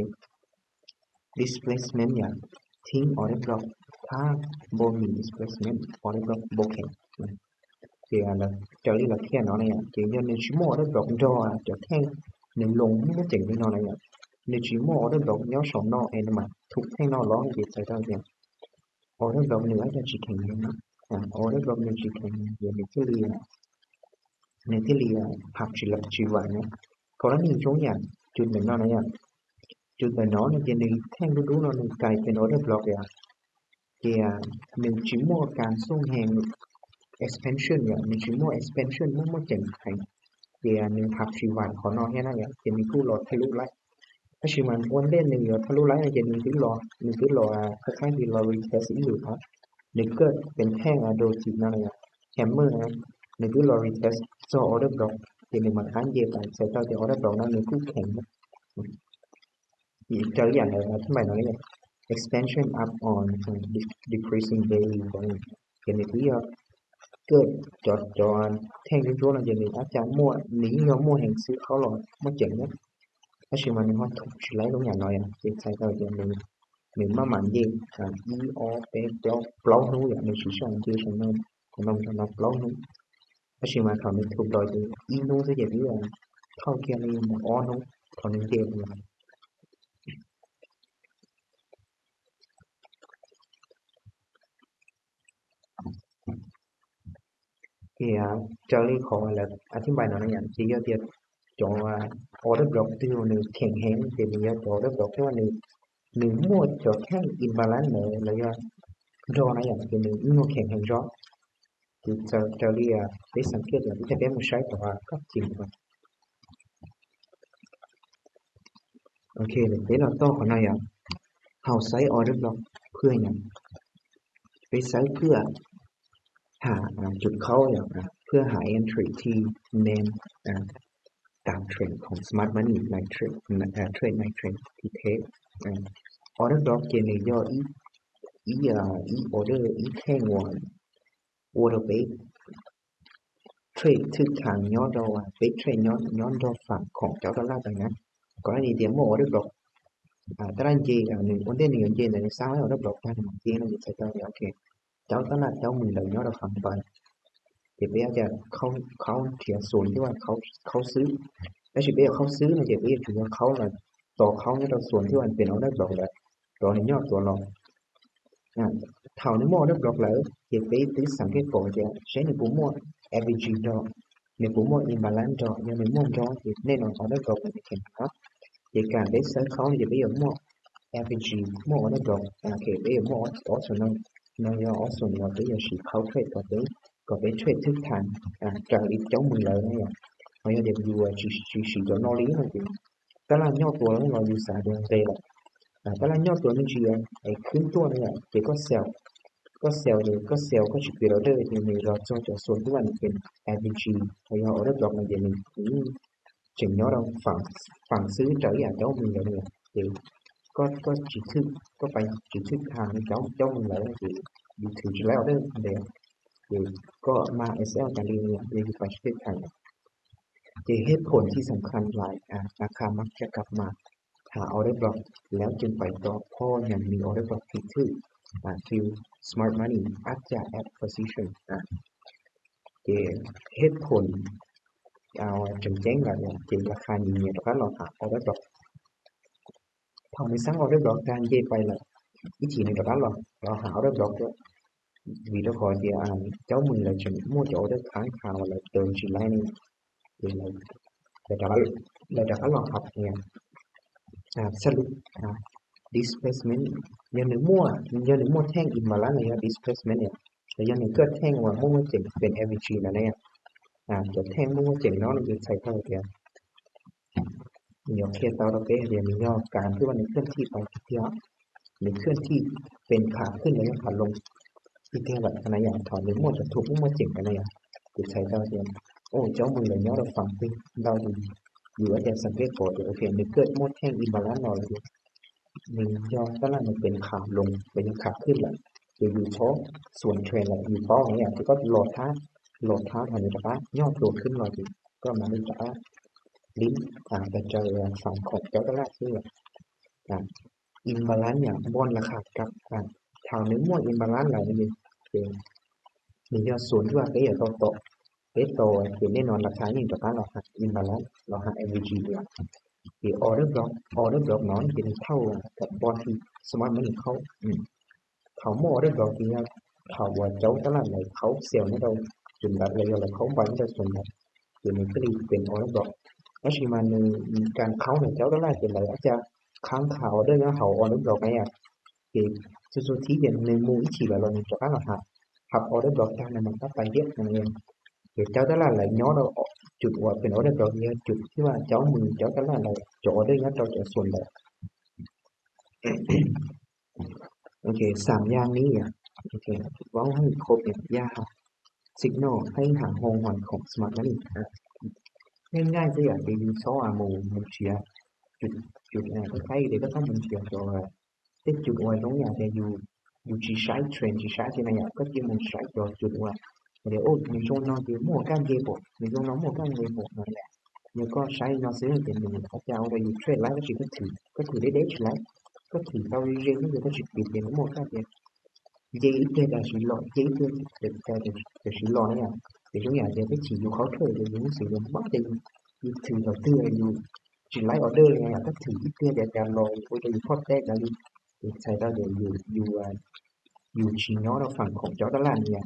displacement ຫຍັງ ທີ່ order block ຖ້າບໍ່ມີ displacement order block ບໍ່ແຂງ ເຈົ້າ ເຈົ້າ ລະຂຽນເນາະ ເຈົ້າ ຍ້ອນໜຶ່ງຊິບໍ່ order block ດອກ ເຈົ້າແທ່ງໜຶ່ງລົງ ມັນເຈັງເນາະ ໜຶ່ງຊິບໍ່ order block ຍ້ອນສອງເນາະ ເຫັນມາ ທຸກແທ່ງເນາະ ລອງເຮັດໃສ່ເຈົ້າ order block ໜຶ່ງອາດຈະຊິແຂງ ອາ order block ໜຶ່ງຊິແຂງ ເຈົ້າ ໃນທີ່ເລີຍ ໃນທີ່ເລີຍ ພັບຊິລັບຊິໄວເນາະ ກໍລະນີຍົກຕົວຢ່າງ ຈຸດໜຶ່ງເນາະ ຈຸດໜຶ່ງເນາະ ເຈົ້າ ໜຶ່ງແທ່ງດຸໆເນາະ ໜຶ່ງກາຍເປັນ order block ເຈົ້າ ເຈົ້າ ໜຶ່ງຊິບໍ່ການສົ່ງແຮງ expansion ເຈົ້າ ໜຶ່ງຊິບໍ່ expansion ບໍ່ ບໍ່ເຈັງໄຄ ເຈົ້າ ໜຶ່ງພັບຊິໄວເນາະ ເຫັນນະ ເຈົ້າ ມີຜູ້ລໍທະລຸໄລ ຖ້າຊິມັນ one day ໜຶ່ງລໍທະລຸໄລ ເຈົ້າ ໜຶ່ງຄືລໍ ໜຶ່ງຄືລໍ ອາ ຄ້າຍໆທີ່ລໍ retest ອີກຢູ່ເນາະ ໜຶ່ງເກີດເປັນແທ່ງ ອາ ໂດຈິເນາະ ແຮມເມີນະ ໜຶ່ງຄືລໍ retest ເຈົ້າ order block ເຈົ້າ ໜຶ່ງມາຄ້າງເຈໄປ ໃສ່ເຈົ້າ order block ນັ້ນ ໜຶ່ງຄືແຂງ ເຈົ້າ ຢ່າງໃດ ອະທິບາຍໜ້ອຍ expansion up on decreasing daily volume ເປັນທີ່ເກີດຈອດຈອນແທ່ງຈຸ້ນໆ ແລ້ວເດນີ້ອາດຈະມົ້ວນີ້ ຍິ່ງວ່າມົ້ວແຮງຊື້ເຂົ້າຫຼອດ ມົ້ວເຈັງເນາະ ອາຊິມານີ້ຮອດທຸກຊິໄລລົງຢ່າງໜ້ອຍ ເຈັດໃສ່ເຂົ້າເດນີ້ ໜຶ່ງມາໝານເຢ ອີອອເປເປົ່າເປົ່າໜູ ຢ່າງໜຶ່ງຊິຊ່ອງເຈຊະນອນ ຂອງນ້ອງຊະນອນເປົ່າໜູ ອາຊິມາເທົ່າໜຶ່ງທຸບດອຍເຈ ອີໜູ ສະເຈດ ເທົ່າແກ່ນີ້ ອໍໜູ ເທົ່າໜຶ່ງເຈ ເກຍເຈົ້າລີຂໍແລ້ວອະທິບາຍໜ້ອຍໜຶ່ງ ທີ່ຍອດ ຈອງວ່າ order block ທີ່ວ່າໜຶ່ງແຂງແຮງ ເປັນຍອດ order block ທີ່ວ່າໜຶ່ງ ໜຶ່ງມົ້ວຈອດແຂງ imbalance ເລີຍ ແລ້ວຍອດ draw ນະຢ່າງ ເປັນໜຶ່ງ ໜຶ່ງແຂງແຮງ draw ທີ່ເຈົ້າ ເຈົ້າລີໄດ້ສັງເກດ ແລ້ວທີ່ຈະໄດ້ມາໃຊ້ ແຕ່ວ່າກໍຈິງ ໂອເຄ ເປັນເອົາຕໍ່ຂອງນາຍ ເຮົາໃຊ້ order block ເພື່ອຫຍັງ? ໄປໃຊ້ເພື່ອຫາ ອາ ຈຸດເຂົ້າຫຍັງ ອາ ເພື່ອຫາ entry ທີ່ແມ່ນ ອາ ຕາມເທຣນຂອງ Smart Money ໃນເທຣນ ເທຣນໃນເທຣນທີ່ເທດ ອາ order block ເກນໃນຍໍ E E ອາ E order E ແຂງ order ໄປເທຣດຖືກທາງຍ້ອນດອກວ່າ ໄປເທຣດຍ້ອນ ຍ້ອນດອກຝັ່ງຂອງເຈົ້າຕະຫຼາດໄປນະ ກໍລະນີທີ່ໝໍ order block ອາ ຕະຫຼາດເຢ ອາ ໜຶ່ງ order ໜຶ່ງເຢ ແລ້ວສ້າງໃຫ້ order block ໄດ້ນະ ເກນໃນໃຈເຈົ້າ ໂອເຄ ເຈົ້າຕະຫຼາດເຈົ້າມືລະຍອດລະຟັງໄປ ເຈເປອາດຈະເຂົ້າ ເຂົ້າເທຍໂຊນທີ່ວ່າເຂົາ ເຂົາຊື້ ແລ້ວຊິໄປເຂົ້າຊື້ນະ ເຈເປຖືວ່າເຂົ້າລະ ຕໍ່ເຂົ້າຍອດໂຊນທີ່ວ່າເປັນ order block ລະ ຕໍ່ໃນຍອດຕົວລອງ ອາ ເທົ່າໃນໝໍ order block ລະ ເຈເປຕິດສັງເກດກໍຈະໃຊ້ໃນໂປຣໂມດ average ດອກ ໃນໂປຣໂມດ imbalance ດອກ ຢ່າງໃນໝໍ draw ແນ່ນອນ order block ລະເຫັນເນາະ ເຈການໄດ້ໃຊ້ເຂົ້າ ເຈໄປຢາກໝໍ average ໝໍ order block ອາ ເຈໄປຢາກໝໍ option ເນາະ ໃນ option ເນາະ ເຈຢາກຊິເຂົ້າເທຣດກໍໄປ ກໍໄປເທຣດຖືກທາງ ອາ ຈາກອີກເຈົ້າມືລະເນາະ ເຮົາຢາກຢູ່ວ່າຊິ ຊິ ຊິຕົວນອກລີເນາະ ຕະຫຼາດຍໍຕົວເນາະ ຢູ່ສາເດືອນເດລະ ອາ ຕະຫຼາດຍໍຕົວນີ້ຊິ ໄອ້ຂຶ້ນຕົວນີ້ແຫຼະ ເຈກໍ sell ກໍ sell ເດ ກໍ sell ກໍຊິເປັນ order ທີ່ມີລະຈອດຈະສ່ວນທີ່ວ່າເປັນ average ເຮົາຢາກ order block ໃນເດນີ້ ອືມ ຈຶ່ງຍ້ອນເອົາຝັ່ງ ຝັ່ງຊື້ເຈົ້າ ອາ ເຈົ້າມືລະເນາະ ເອ ກໍ ກໍຊິຖືກ ກໍໄປຊິຖືກທາງເຈົ້າ ເຈົ້າມືລະເນາະ ເອ ຢູ່ຖືກແລ້ວເດີ ເດ ເອ ກໍມາ SL ກັນເລີຍ ເອ ຢູ່ໄປຊິຖືກທາງ ເອ ເຫດຜົນທີ່ສຳຄັນຫຼາຍ ອາ ລາຄາມັກຈະກັບມາຫາ order block ແລ້ວຈຶ່ງໄປຕໍ່ ເພາະຍັງມີ order block ທີ່ຖືກ ອາ ທີ່ Smart Money ອາດຈະ add position ອາ ເກ ເຫດຜົນ ເອົາແຈ້ງໆ ລະເກ ລາຄານີ້ ເນາະ ລະຫາ order block ເທົ່າໃນສ້າງ order block ທາງເກໄປລະ ອີກທີໜຶ່ງ ລະລະຫາ order block ວິດີໂອເດ ອາ ເຈົ້າມືລະຈະໝົດ order ຄ້າງຄາລະເຕີມຊິໄລນີ້ ລະ ລະ ລະ ລະ ລະຫັບ ອາ ສະຫຼຸບ ອາ displacement ຢ່າງໜຶ່ງໝົດ ຢ່າງໜຶ່ງໝົດແທ່ງ imbalance ລະ displacement ລະຢ່າງໜຶ່ງເກີດແທ່ງວ່າໝົດເຈັງເປັນ average ລະແນ່ ອາ ເກີດແທ່ງໝົດເຈັງເນາະ ລະໃຊ້ເທົ່າໃດ ໂອເຄ ຕໍ່ໄປເດ ມີຍອດການທີ່ວ່າໃນເຄື່ອນທີ່ໄປທີ່ເດ ໃນເຄື່ອນທີ່ເປັນຂາຂຶ້ນ ລະຂາລົງ ທີ່ເທວະຂະນະຍານຖອນ ຫຼືໝວດຈະທຸກ ໝວດເຈັງຂະນະຍານ ທີ່ໃຊ້ເຈົ້າເດ ໂອ້ ເຈົ້າມືລະຍອດລະຟັງຕິ ເລົ່າດີ ຢູ່ອາຈານສັງເກດກໍ ໂອເຄ ໃນເກີດໝົດແທ່ງ imbalance ເນາະ ລະ ໜຶ່ງຍອດຕະຫຼາດມັນເປັນຂາລົງ ເປັນຂາຂຶ້ນລະ ຈະຢູ່ທໍ່ ສ່ວນເທຣນລະ ຢູ່ຕໍ່ນີ້ ຈະກໍລໍຖ້າ ລໍຖ້າເທົ່ານີ້ລະ ຍອດຕົວຂຶ້ນລະ ກໍມານີ້ລະ ຫຼິ້ນ ອາ ກະຈາຍຝັ່ງຂອງເຈົ້າຕະຫຼາດນີ້ລະ ອາ imbalance ຫຍັງ ບ່ອນລາຄາກັບ ອາ ຖ້າໃນໝວດ imbalance ລະນີ້ ເປັນ ນີ້ຍອດໂຊນທີ່ວ່າເປັນຕໍ່ ເປັນຕໍ່ ເປັນແນ່ນອນລາຄານີ້ ຕະຫຼາດລະຫາ imbalance ລະຫາ average ລະ order block order block ນອນເປັນເທົ່າກັບບ່ອນທີ່ສະມາດມັນເຂົ້າ ອືມ ເທົ່າໝໍ order block ທີ່ວ່າ ຖ້າວ່າເຈົ້າຕະຫຼາດໃດເຂົ້າ sell ໃນເຮົາຈົນດັດ ລະ ລະເຂົ້າໄປໃນເຮົາຈົນດັດ ຕົວນີ້ກໍເລີຍເປັນ order block ແລ້ວຊິມາໃນການເຂົ້າໃນເຈົ້າຕະຫຼາດເປັນໄລ ອາດຈະຄ້າງຄາ order ໃນເຮົາ order block ໃນ ເອ ຈຸດສຸດທີ່ເຫັນໃນໝູ່ອີກທີລະລອງຈະຕັ້ງຮັບ ຮັບ order block ຈາກນັ້ນມັນກໍໄປວຽກນັ້ນເອງ ເຈົ້າຕະຫຼາດລະຍອດເອົາຈຸດວ່າເປັນ order block ເນຍ ຈຸດທີ່ວ່າເຈົ້າມືເຈົ້າຕະຫຼາດລະຈະ order ຍອດເຈົ້າຈະສ່ວນໃດ ໂອເຄ ສາມຢ່າງນີ້ ໂອເຄ ເວົ້າໃຫ້ຄົບ ຢ່າ signal ໃຫ້ຫາຮ່ອງຮອຍຂອງ Smart Money ງ່າຍໆ ກໍຢາກໄປຢູ່ຊອກ ອາ ໝູ່ ໝູ່ເຊຍ ຈຸດ ຈຸດ ອາ ໃກ້ໆ ເດ ກໍຕ້ອງໝູ່ເຊຍ ເພາະວ່າ Tết chụp ua giống như là dù dù chỉ sai trend chỉ sai thế này à, có chỉ muốn sai cho chụp ua để ô mình trong nó thì mua cái gì bộ mình trong nó mua cái gì bộ nó lẹ nếu có sai nó sẽ thì mình có chào đây dù trend lái có chỉ có thử có thử để để chỉ lái có thử tao đi riêng cái gì có chỉ tìm thì nó mua cái gì dễ ít cái là chỉ lo dễ ít cái cái cái chỉ lo này à thì chúng nhà thì cái chỉ dù khó thuê thì những sự dùng mất thì dù thử đầu tư là dù chỉ lái order này à có thử ít cái để chào lo ôi cho dù thoát tết là dù thì sai tao để dù dù dù chỉ nhớ đâu phản kháng cho đó là gì à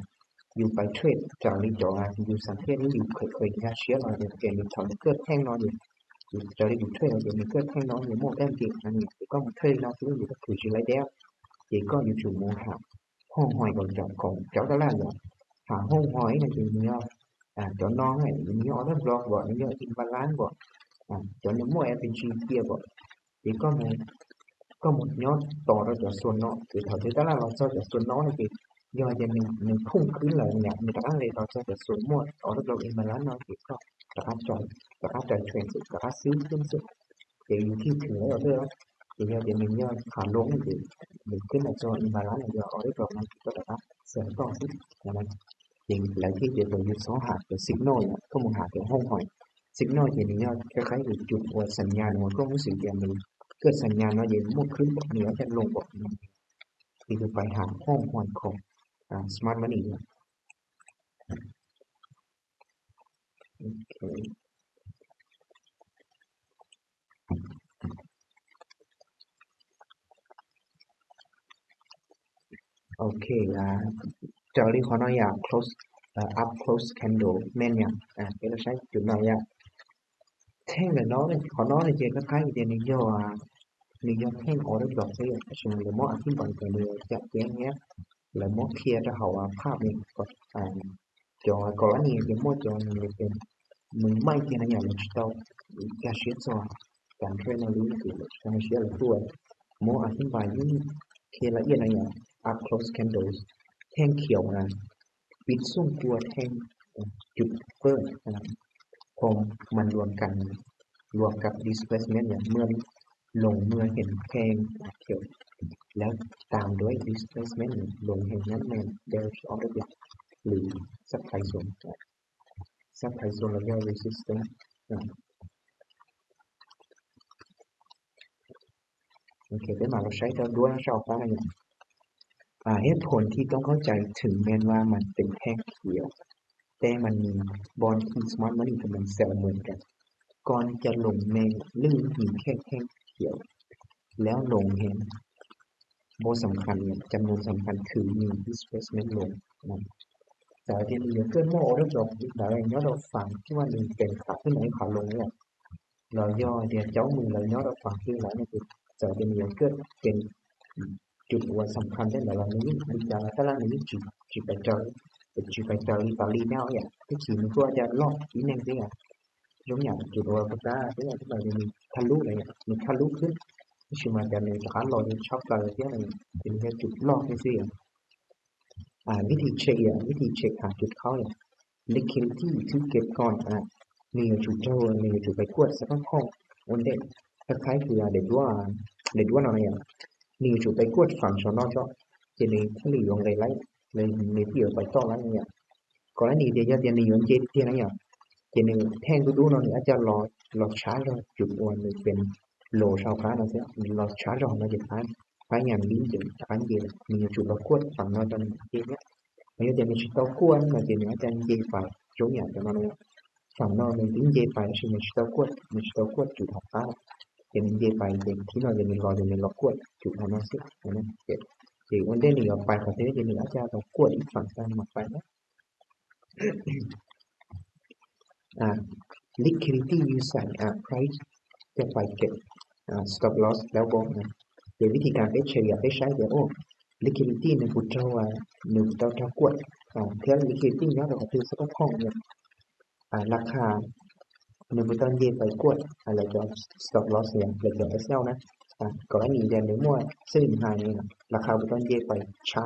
dù phải thuê chào đi cho à dù sản xuất những dù khởi khởi nhà chia là để kể được thằng cướp thanh nó thì dù cho đi dù thuê là để mình cướp thanh nó thì mua cái gì anh thì có một thuê nó cũng dù có thử chỉ lái đéo thì có dù chủ mua hàng ຫ້ອງຫ້ອຍຂອງເຈົ້າ ຂອງເຈົ້າຕະຫຼາດເນາະ ຫາຫ້ອງຫ້ອຍນະ ຈະມີເນາະ ອາ ເຈົ້ານ້ອງ ມີອອເດີບລັອກບໍ່ ມີອິມບາລານບໍ່ ອາ ເຈົ້າໜຸ່ມໝວກ ເອັຟເອັນຈີ ເກຍບໍ່ ເດກໍໝົດ ກໍໝົດຍອດຕໍ່ເຈົ້າສ່ວນເນາະ ຄືເຂົາເຈົ້າຕະຫຼາດເນາະ ເຈົ້າສ່ວນເນາະນີ້ ຍອດຈະໜຶ່ງ ໜຶ່ງພຸ້ງຂຶ້ນເລີຍເນາະ ມີຕະຫຼາດເລີຍເນາະ ເຈົ້າສ່ວນໝວກ ອອເດີບລັອກ ອິມບາລານເນາະ ກໍຕະຫຼາດຈອຍ ຕະຫຼາດຈອຍເທຣນ ຕະຫຼາດຊື້ຂຶ້ນສຸດ ເດຢູ່ທີ່ເຖິງແລ້ວເດີ ເດຍອດເດມີຍອດຂາລົງເດ ເດຂຶ້ນມາຈອຍອິມບາລານ ເດອອເດີບລັອກ ມັນກໍຕະຫຼາດ Sell ຕໍ່ຊິ ນະ ເປັນລາຍທີ່ຈະຢູ່ສອງຫາເປັນ Signal ເນາະ ກໍມາຫາເປັນຫ້ອງຫ້ອຍ Signal ຈະມີຍອດຄ້າຍໆ ຢູ່ຈຸດວ່າສັນຍານ ມັນກໍຮູ້ສຶກວ່າມັນເກີດສັນຍານເນາະ ເດໝົດຂຶ້ນ ມີອາຈານລົງບໍ່ ທີ່ຈະໄປຫາຫ້ອງຫ້ອຍຂອງ ອາ Smart Money ເນາະ. ໂອເຄ ໂອເຄ ອາ ຈາກນີ້ຂໍອະນຸຍາດ close ເອີ up close candle ແມ່ນຫຍັງ ອາ ເຮັດໃຫ້ໃຊ້ຈຸດໜ້ອຍຍາກ ແທ່ງເນາະ ຂອງເນາະ ຈະຄ້າຍໆ ເດນິໂຍ ອາ ນິໂຍແທ່ງ order block ເດ້ ເຊິ່ງເລີຍໝໍອະທິບາຍ ເລີຍຈະແຈ້ງແຮງ ແລະໝໍເຄຍ ຖ້າເຮົາວ່າພາບນີ້ກໍ ອາ ຈອກໍລະນີເປັນໝໍຈອນີ້ເປັນມືໃໝ່ທີ່ນະຍາມດິຈິຕອລ ກາເຊຍຈອ ການເທຣນເນອຣີຄືກາເຊຍລະຕົວ ໝໍອະທິບາຍເຄລະອຽດນະຍາມ up close candles ແທ່ງຂຽວນະ ປິດສູງກວ່າແທ່ງຈຸດເປີດນະ ເພາະມັນລວມກັນ ລວມກັບ displacement ເມື່ອ ລົງເມື່ອເຫັນແທ່ງຂຽວ ແລ້ວຕາມດ້ວຍ displacement ລົງແຫ່ງນັ້ນແມ່ນ bearish order block ຫຼື supply zone supply zone ແລ້ວກໍ resistance ໂອເຄ ໄດ້ມາກໍໃຊ້ເຈົ້າດ້ວຍເຈົ້າຂອງ ອາ ເຫດຜົນທີ່ຕ້ອງເຂົ້າໃຈ ເຖິງແມ່ນວ່າມັນເປັນແທ່ງຂຽວ ແຕ່ມັນມີບ່ອນທີ່ Smart Money ກຳລັງ sell ເໝືອນກັນ ກ່ອນຈະລົງແມ່ນ ຫຼື ມີແຄ່ແທ່ງຂຽວ ແລ້ວລົງແຮງ ບໍ່ສຳຄັນ ຈຳນວນສຳຄັນຄືມີ displacement ລົງນະ ແຕ່ທີ່ມີເກີດໝໍ order block ອີກແລ້ວ ຍອດດອກຟັງທີ່ວ່າມີເປັນຂາຂຶ້ນ ຂາລົງນີ້ ລາວຍໍດຽວເຈົ້າມືລາວຍໍດອກຟັງຄືລາວນີ້ຄືຈະເປັນເກີດເປັນຈຸດວ່າສຳຄັນໄດ້ລາວນີ້ ມີການຕະຫຼາດນີ້ຈິ ຈິໄປເຈົ້າ ຈິໄປເຈົ້າອີຕາລີແນວຢ່າງທີ່ຈີນກໍຈະລອກອີກແນວເດ ຍົກຢ່າງຈຸດວ່າປະກາດເດ ທີ່ວ່າມີທະລຸໄດ້ ມີທະລຸຂຶ້ນ ຊິມາຈະມີສາຂາລອຍຊອບໄດ້ເດ ເປັນແຄ່ຈຸດລອກຊື່ໆ ອາ ວິທີເຊັກ ອາ ວິທີເຊັກຫາຈຸດເຂົ້າ liquidity ຖືກເກັບກ່ອນ ອາ ນີ້ຈຸດເຈົ້າ ນີ້ຈຸດໄປກວດສະພາບຂອງ ໂອນເດ ຄ້າຍໆຄືເດດວ່າ ເດດວ່າເນາະ ນີ້ຈຸດໄປກວດຝັ່ງຊອນນອກເນາະ ເຈນີ້ທະເລວງໄດ້ໄລ່ ເລີຍ ເລີຍທີ່ໄປຕໍ່ໄລ່ນີ້ ກໍລະນີເດຍ ເດຍນີ້ມັນເຈ ເຈນີ້ ເຈນີ້ແທ່ງດຸໆເນາະ ນີ້ອາດຈະລໍ ລໍຊາເນາະ ຈຸດໂອນນີ້ເປັນ low ຊາວການເນາະ ລໍຊາເນາະ ເດ ພະຍາຍາມດີເດ ອັນເດ ມີຈຸດລະກວດຝັ່ງເນາະ ຕອນນີ້ເດ ເຮົາຈະມີຊິເຕົ້າກວນ ເຮົາຈະມີອາຈານເຈໄປ ຈົງຢ່າງປະມານນັ້ນ ຝັ່ງເນາະ ມີດິນເຈໄປ ຊິມີຊິເຕົ້າກວນ ມີຊິເຕົ້າກວນຈຸດຂອງເຮົາ ຈະມີເຈໄປ ເຈທີ່ເນາະ ຈະມີລໍ ຈະມີລໍກວນຈຸດຂອງເຮົາຊິ ເຫັນໄໝ ເຈ ເຈ ອັນເດນີ້ເອົາໄປ ຂອງເທ ຈະມີອາຈານລະກວນອີກຝັ່ງ ຕາມມາໄປເນາະ ອ່າ liquidity ຢູ່ໃສ ອ່າ price ຈະໄປເກັບ ອ່າ stop loss ແລ້ວບໍ່ນະ ເປັນວິທີການໄປເສຍ ໄປໃຊ້ແຕ່ ໂອ້ liquidity ໜຶ່ງພຸດເທົ່າວ່າ ໜຶ່ງພຸດເທົ່າ ເທົ່າກວດ ອ່າ ເທື່ອ liquidity ຍອດເທົ່າກັບ stop loss ເນາະ ອ່າ ລາຄາ ໜຶ່ງພຸດເທົ່າເດໄປກວດ ອ່າ ແລ້ວກໍ stop loss ເນາະ ແລ້ວກໍ SL ນະ ອ່າ ກໍລະນີເດືອນໃນໝວດ swing high ນີ້ນະ ລາຄາບຸຕອນເດໄປຊາ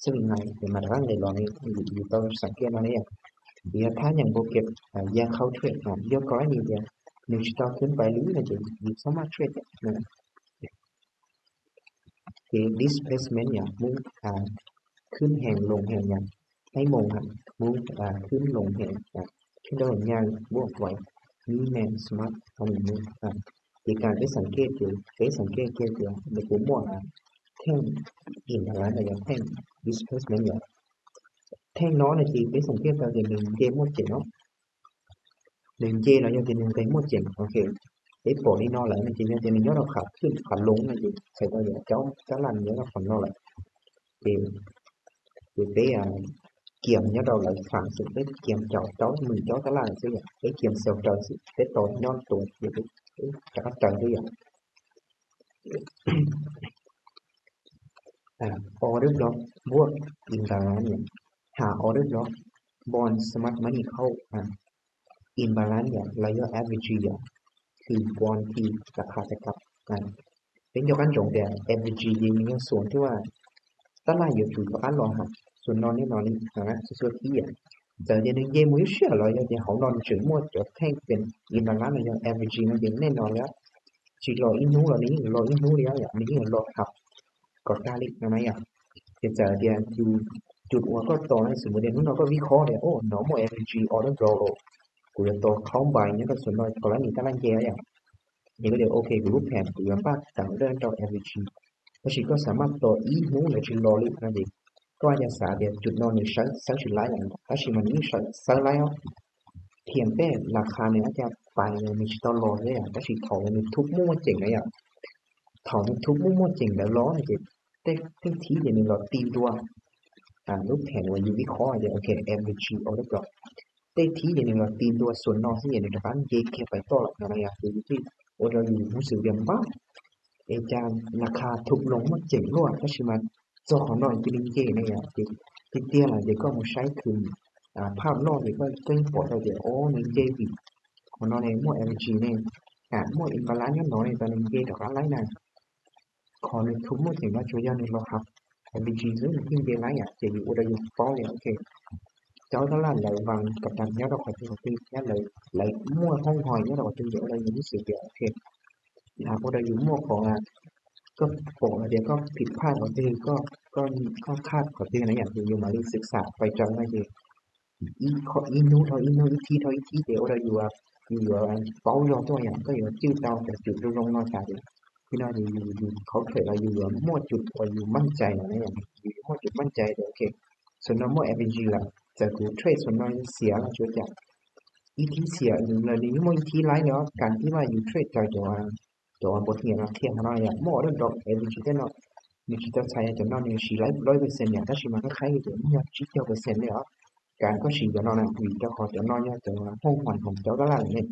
swing high ເປັນມາດຕະການໃນລອງນີ້ ຢູ່ ຢູ່ຕ້ອງສັງເກດມານີ້ ເດ ຖ້າຍັງບໍ່ເກັບ ອາ ຢ່າເຂົ້າເທຣດເນາະ ຍົກກໍລະນີເດ ໜຶ່ງຊິເຕົ້າຂຶ້ນໄປຫຼື ໜຶ່ງຈະຢູ່ສາມາດເທຣດໄດ້ນະ displacement ຫຍັງ move ອາ ຂຶ້ນແຮງ ລົງແຮງຫຍັງ ໃຫ້ໂມງ move ອາ ຂຶ້ນລົງແຮງ ອາ candle ໃຫຍ່ ບວກໄວ move ແຮງ smart ອັນນີ້ move ອາ ທີ່ການໄປສັງເກດຢູ່ ໄປສັງເກດກ່ຽວກັບ ໃນກຸ່ມໝວດ ອາ ແທ່ງ imbalance ແລະ ແທ່ງ displacement ຫຍັງ ແທ່ງນ້ອຍນີ້ ທີ່ໄປສັງເກດຕອນທີ່ໜຶ່ງເກມໝົດເກມເນາະ ໜຶ່ງເຈເນາະ ຍອດທີໜຶ່ງໄປໝົດເຈັງ ໂອເຄ ໄດ້ປອນນີ້ເນາະ ແລ້ວມັນຈະຍອດທີໜຶ່ງຍອດອອກຂາຂຶ້ນຂາລົງນະ ຢູ່ໃສ່ວ່າເຈົ້າ ເຈົ້າລ້ານຍອດອອກຂອງເນາະ ແລ້ວເຈ ເຈໄປ ອາ ກຽມຍອດອອກໄຫຼຂາສຸດ ໄປກຽມເຈົ້າ ເຈົ້າມືເຈົ້າຕະຫຼາດຊິ ໄປກຽມເຊວເຈົ້າຊິ ໄປຕໍ່ຍອດຕົວ ເຈໄປ ເຈກະເຈົ້າເລີຍ ອາ order block ບວກ imbalance ຫາ order block ບ່ອນ smart money ເຂົ້າ ອາ imbalance ເນຍ ແລ້ວ average ເນຍ ຄືບ່ອນທີ່ລາຄາຈະກັບ ອາ ເປັນດຽວກັນຈົງ ແຕ່ average ເນຍ ສ່ວນທີ່ວ່າຕະຫຼາດຢູ່ຈຸດປະມານຮ້ອຍຫ້າ ສ່ວນນອນແນ່ນອນນີ້ນະ ສ່ວນທີ່ ອາ ຈະເດນເກມຢູ່ເສຍ ແລ້ວເຮົານອນເຈີໝົດ ຈະແທ່ງເປັນ imbalance ແລ້ວ average ມັນເປັນແນ່ນອນແລ້ວ ຊິລໍອີກໜຶ່ງ ລໍນີ້ ລໍອີກໜຶ່ງແລ້ວ ນີ້ລໍຮັບ ກໍຕາລິກນະ ຈະເດນຢູ່ຈຸດວ່າກໍຕໍ່ ສົມມຸດເດນນອນກໍວິເຄາະແລ້ວ ໂອ້ normal average order block ໂລ ກູຈະຕໍ່ເຂົ້າໄປ ຍັງກໍສ່ວນນ້ອຍກໍລະນີຕະຫຼາດແຍ່ ນີ້ກໍເດ ໂອເຄ ກູຫຼຸບແຜນ ກູຈະປາກຕາມເລື່ອງຕໍ່ average ແລ້ວຊິກໍສາມາດຕໍ່ອີກໜຶ່ງ ແລ້ວຊິລໍເລີຍນັ້ນເອງ ກໍອາດຈະສາເດ ຈຸດນອນນີ້ໃຊ້ ໃຊ້ຊິໄລ່ ຖ້າຊິມັນນີ້ໃຊ້ ໃຊ້ໄລ່ເນາະ ພຽງແຕ່ລາຄານີ້ອາດຈະໄປມີສະຕອບລໍເລີຍ ຖ້າຊິເທົານີ້ທຸບໝູ່ເຈັງເລີຍ ເທົານີ້ທຸບໝູ່ເຈັງແລ້ວລໍນີ້ ແຕ່ ແຕ່ທີ່ດຽວນີ້ລໍຕີຕົວ ອາ ລູກແທນວ່າຢູ່ວິເຄາະ ໂອເຄ average order block ແຕ່ທີ່ດຽວນີ້ລໍຕີຕົວສ່ວນນອກ ທີ່ດຽວນີ້ກະບານເຢກແຄ່ໄປຕໍ່ລະນະ ຄືທີ່ໂອດາຢູ່ຮູ້ສຶກວ່າ ເອຈານລາຄາທຸບລົງໝົດເຈັງຫຼວດ ກໍຊິມາ ເຈົ້າຂອງນ້ອຍທີ່ເດນເກນີ້ ຕິດເຕີຍລະເດ ກໍມາໃຊ້ຄືນ ອາ ພາບນອກນີ້ ກໍ ກໍຍັງປອດໄດ້ເດ ໂອ້ ເດນເກດີ ຂອງນ້ອຍນີ້ໝົດ average ນີ້ ອາ ໝົດ imbalance ຍ້ອນນ້ອຍນີ້ ຕອນເດນເກດອກໄລ່ນະ ຂໍໃຫ້ທຸກໝົດເຖິງວ່າຊ່ວຍຍ້ອນໃຫ້ເຮົາຮັບ average ເຊິ່ງເດນເກໄລ່ອະ ຈະຢູ່ ໂອດາຢູ່ເປົ້າແລ້ວ ໂອເຄ ເຈົ້າຕະຫຼາດໄລ່ວາງກຳລັງຍາດອກຂອງຕົວເອງ ຍາດໄລ່ ໄລ່ໝວດຫ້ອງຫ້ອຍຍາດອອກຂອງຕົວເອງ ໂອດາຢູ່ນີ້ເສຍເດ ໂອເຄ ອາ ໂອດາຢູ່ໝວດຂອງ ອາ ກໍປອກລະເດ ກໍຜິດພາດຂອງຕົວເອງ ກໍ ກໍ ກໍຂາດຂອງຕົວເອງນະ ຢ່າງທີ່ຢູ່ມາລີສຶກສາໄປຈັງໃນເດ ອີກ ອີກໜູເທົ່າ ອີກໜູ ອີກທີເທົ່າ ອີກທີເດ ໂອດາຢູ່ ອາ ຢູ່ ອາ ເປົ້າຢອງຕົວຢ່າງ ກໍຢູ່ຈື່ເຕົາ ແຕ່ຈຸດລົງໆນ້ອຍຕາເດ ພີ່ນ້ອງຢູ່ ຢູ່ ຢູ່ເຂົ້າເທຣດລະຢູ່ ອາ ໝວດຈຸດ ອາ ຢູ່ໝັ້ນໃຈນະ ຢູ່ໝວດຈຸດໝັ້ນໃຈເດ ໂອເຄ ສ່ວນນອກໝວດ average ລະ ຈະກູເທຣດສ່ວນນ້ອຍເສຍລະ ຈວດຈາດ ອີກທີເສຍ ລະນີ້ໝວດ ອີກທີໄລ່ແລ້ວ ການທີ່ວ່າຢູ່ເທຣດຈອຍຕົວ ຕົວບົດຮຽນເນາະ ທ່ຽງເຮົາເນາະ ຢາກໝໍ້ເລື່ອງດອກ average ເນາະ ມີທີ່ເຈົ້າໃຊ້ຈຳນວນນີ້ຊິໄລ່ຮ້ອຍເປີເຊັນ ຢ່າງຖ້າຊິມາຄ້າຍໆຢູ່ຕົວນີ້ຊິເຈົ້າເປີເຊັນເລີຍເນາະ ການກໍຊິຈຳນວນນະ ມີເຈົ້າຂອງຈຳນວນເນາະ ແຕ່ວ່າຫ້ອງຫວນຂອງເຈົ້າຕະຫຼາດນີ້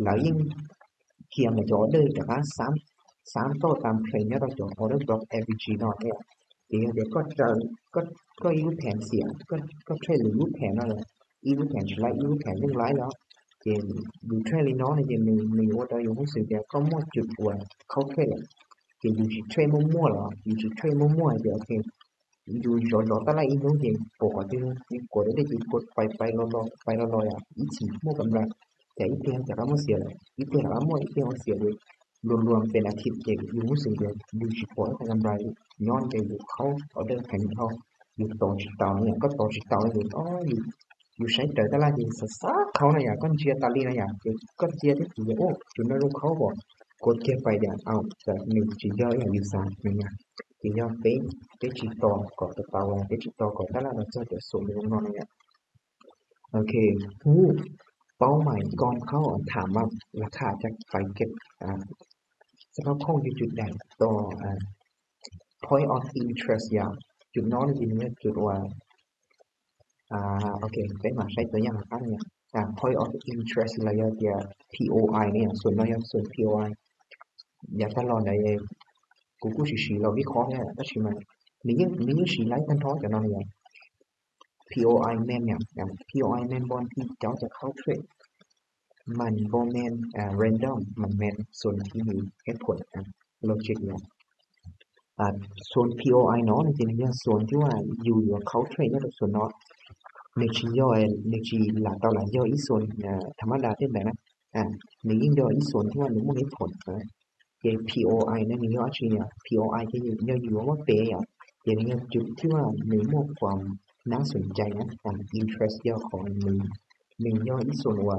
ແລ້ວຍິ່ງກຽມໃນຈອເດີຈາກສາມ ສາມຕໍ່ຕາມເທຣນເນາະ ຈອ order block average ເນາະ ເດ ເດກໍຈະ ກໍ ກໍອີກຮູບແຜນເສຍ ກໍ ກໍເທຣດອີກຮູບແຜນເນາະ ອີກຮູບແຜນຊິໄລ່ ອີກຮູບແຜນໜຶ່ງໄລ່ເນາະ ເດ ຢູ່ເທຣດເນາະ ເດ ມີ ມີ order ຢູ່ຮູ້ສຶກເດ ກໍໝົດຈຸດອວນເຂົ້າເທຣດ ເດ ຢູ່ຊິເທຣດມົ້ວໆລະ ຢູ່ຊິເທຣດມົ້ວໆ ເດ ໂອເຄ ຢູ່ລໍໆຕະໄລອີກໜຶ່ງ ເດ ປົກກະຕິ ກົດໄດ້ ກົດໄປໄປລໍໆ ໄປລໍໆ ອາ ອີກທີໝົດກຳລັງ ແຕ່ອີກເທື່ອຈະກະໝົດເສຍແລ້ວ ອີກເທື່ອກະໝົດ ອີກເທື່ອເສຍເລີຍ ລວມໆເປັນອາທິດ ເດ ຢູ່ຮູ້ສຶກເດ ຢູ່ຊິປ່ອຍກຳໄລ ຍ້ອນແຕ່ຢູ່ເຂົ້າ order ແຂງເຂົ້າ ຢູ່ຕໍ່ຊິເຕົາ ຫຍັງກໍຕໍ່ຊິເຕົາ ເດ ອໍ ຢູ່ ຢູ່ໃຊ້ເຕີຕະຫຼາດ ເດ ສາກໆເຂົ້ານະ ຢ່າ ກ່ອນເຈຍຕາລີນະ ຢ່າ ເດ ກ່ອນເຈຍເດ ໂອ້ ຈຸດນັ້ນລົງເຂົ້າບໍ່ ກົດເກັບໄປ ດຽວເອົາ ຈາກນີ້ຊິເດີ ຢ່າ ຢູ່ສາກ ນະ ຢ່າ ເດ ເປັນ ເປັນຊິຕໍ່ ກໍຕະເຕົາ ເປັນຊິຕໍ່ ກໍຕະຫຼາດ ເຈົ້າຈະສົ່ງລົງນອນ ນະ ໂອເຄ ຮູ້ເປົ້າໝາຍກ່ອນເຂົ້າ ຖາມວ່າລາຄາຈະໄປເກັບ ອາ ສະພາບຄ່ອງຢູ່ຈຸດໃດ ຕໍ່ ອາ point of interest ຢ່າງ ຈຸດນອນຢູ່ຈຸດວ່າ ອາ ໂອເຄ ໄປມາໃຊ້ຕົວຢ່າງລາຄານີ້ ອາ point of interest ລະຍະ POI ນີ້ ສ່ວນລະຍະ ສ່ວນ POI ຢ່າຕະຫຼອດໃດ ກູກູຊິຊິລອງວິເຄາະແລ້ວ ກໍຊິມາ ມີ ມີຊິໄລ່ທັນທ້ອງຈາກນັ້ນ POI ແມ່ນຫຍັງ? ອາ POI ແມ່ນບ່ອນທີ່ເຈົ້າຈະເຂົ້າເທຣດ ມັນບໍ່ແມ່ນ ອາ random ມັນແມ່ນໂຊນທີ່ມີເຫດຜົນ ອາ logic ເນາະ ອາ ໂຊນ POI ເນາະ ມັນຈະມີໂຊນທີ່ວ່າຢູ່ ຢູ່ເຂົ້າເທຣດ ແລ້ວໂຊນເນາະ ໜຶ່ງຊິຍ່ອຍ ໜຶ່ງຊິຫຼາຍຕໍ່ຫຼາຍ ຍ່ອຍອີກໂຊນ ອາ ທຳມະດາເປັນແບບນັ້ນ ອາ ໜຶ່ງຍິ່ງຍ່ອຍອີກໂຊນທີ່ວ່າມີເຫດຜົນ ອາ ເກມ POI ນັ້ນ ມັນຍ້ອນຊິ POI ຈະຍ້ອນຢູ່ວ່າເປັນຫຍັງ ເກມນີ້ຈຸດທີ່ວ່າມີໝົດຄວາມໜ້າສົນໃຈນະ ຕາມ interest ຂອງມັນ ມີຍ້ອນອີກສ່ວນວ່າ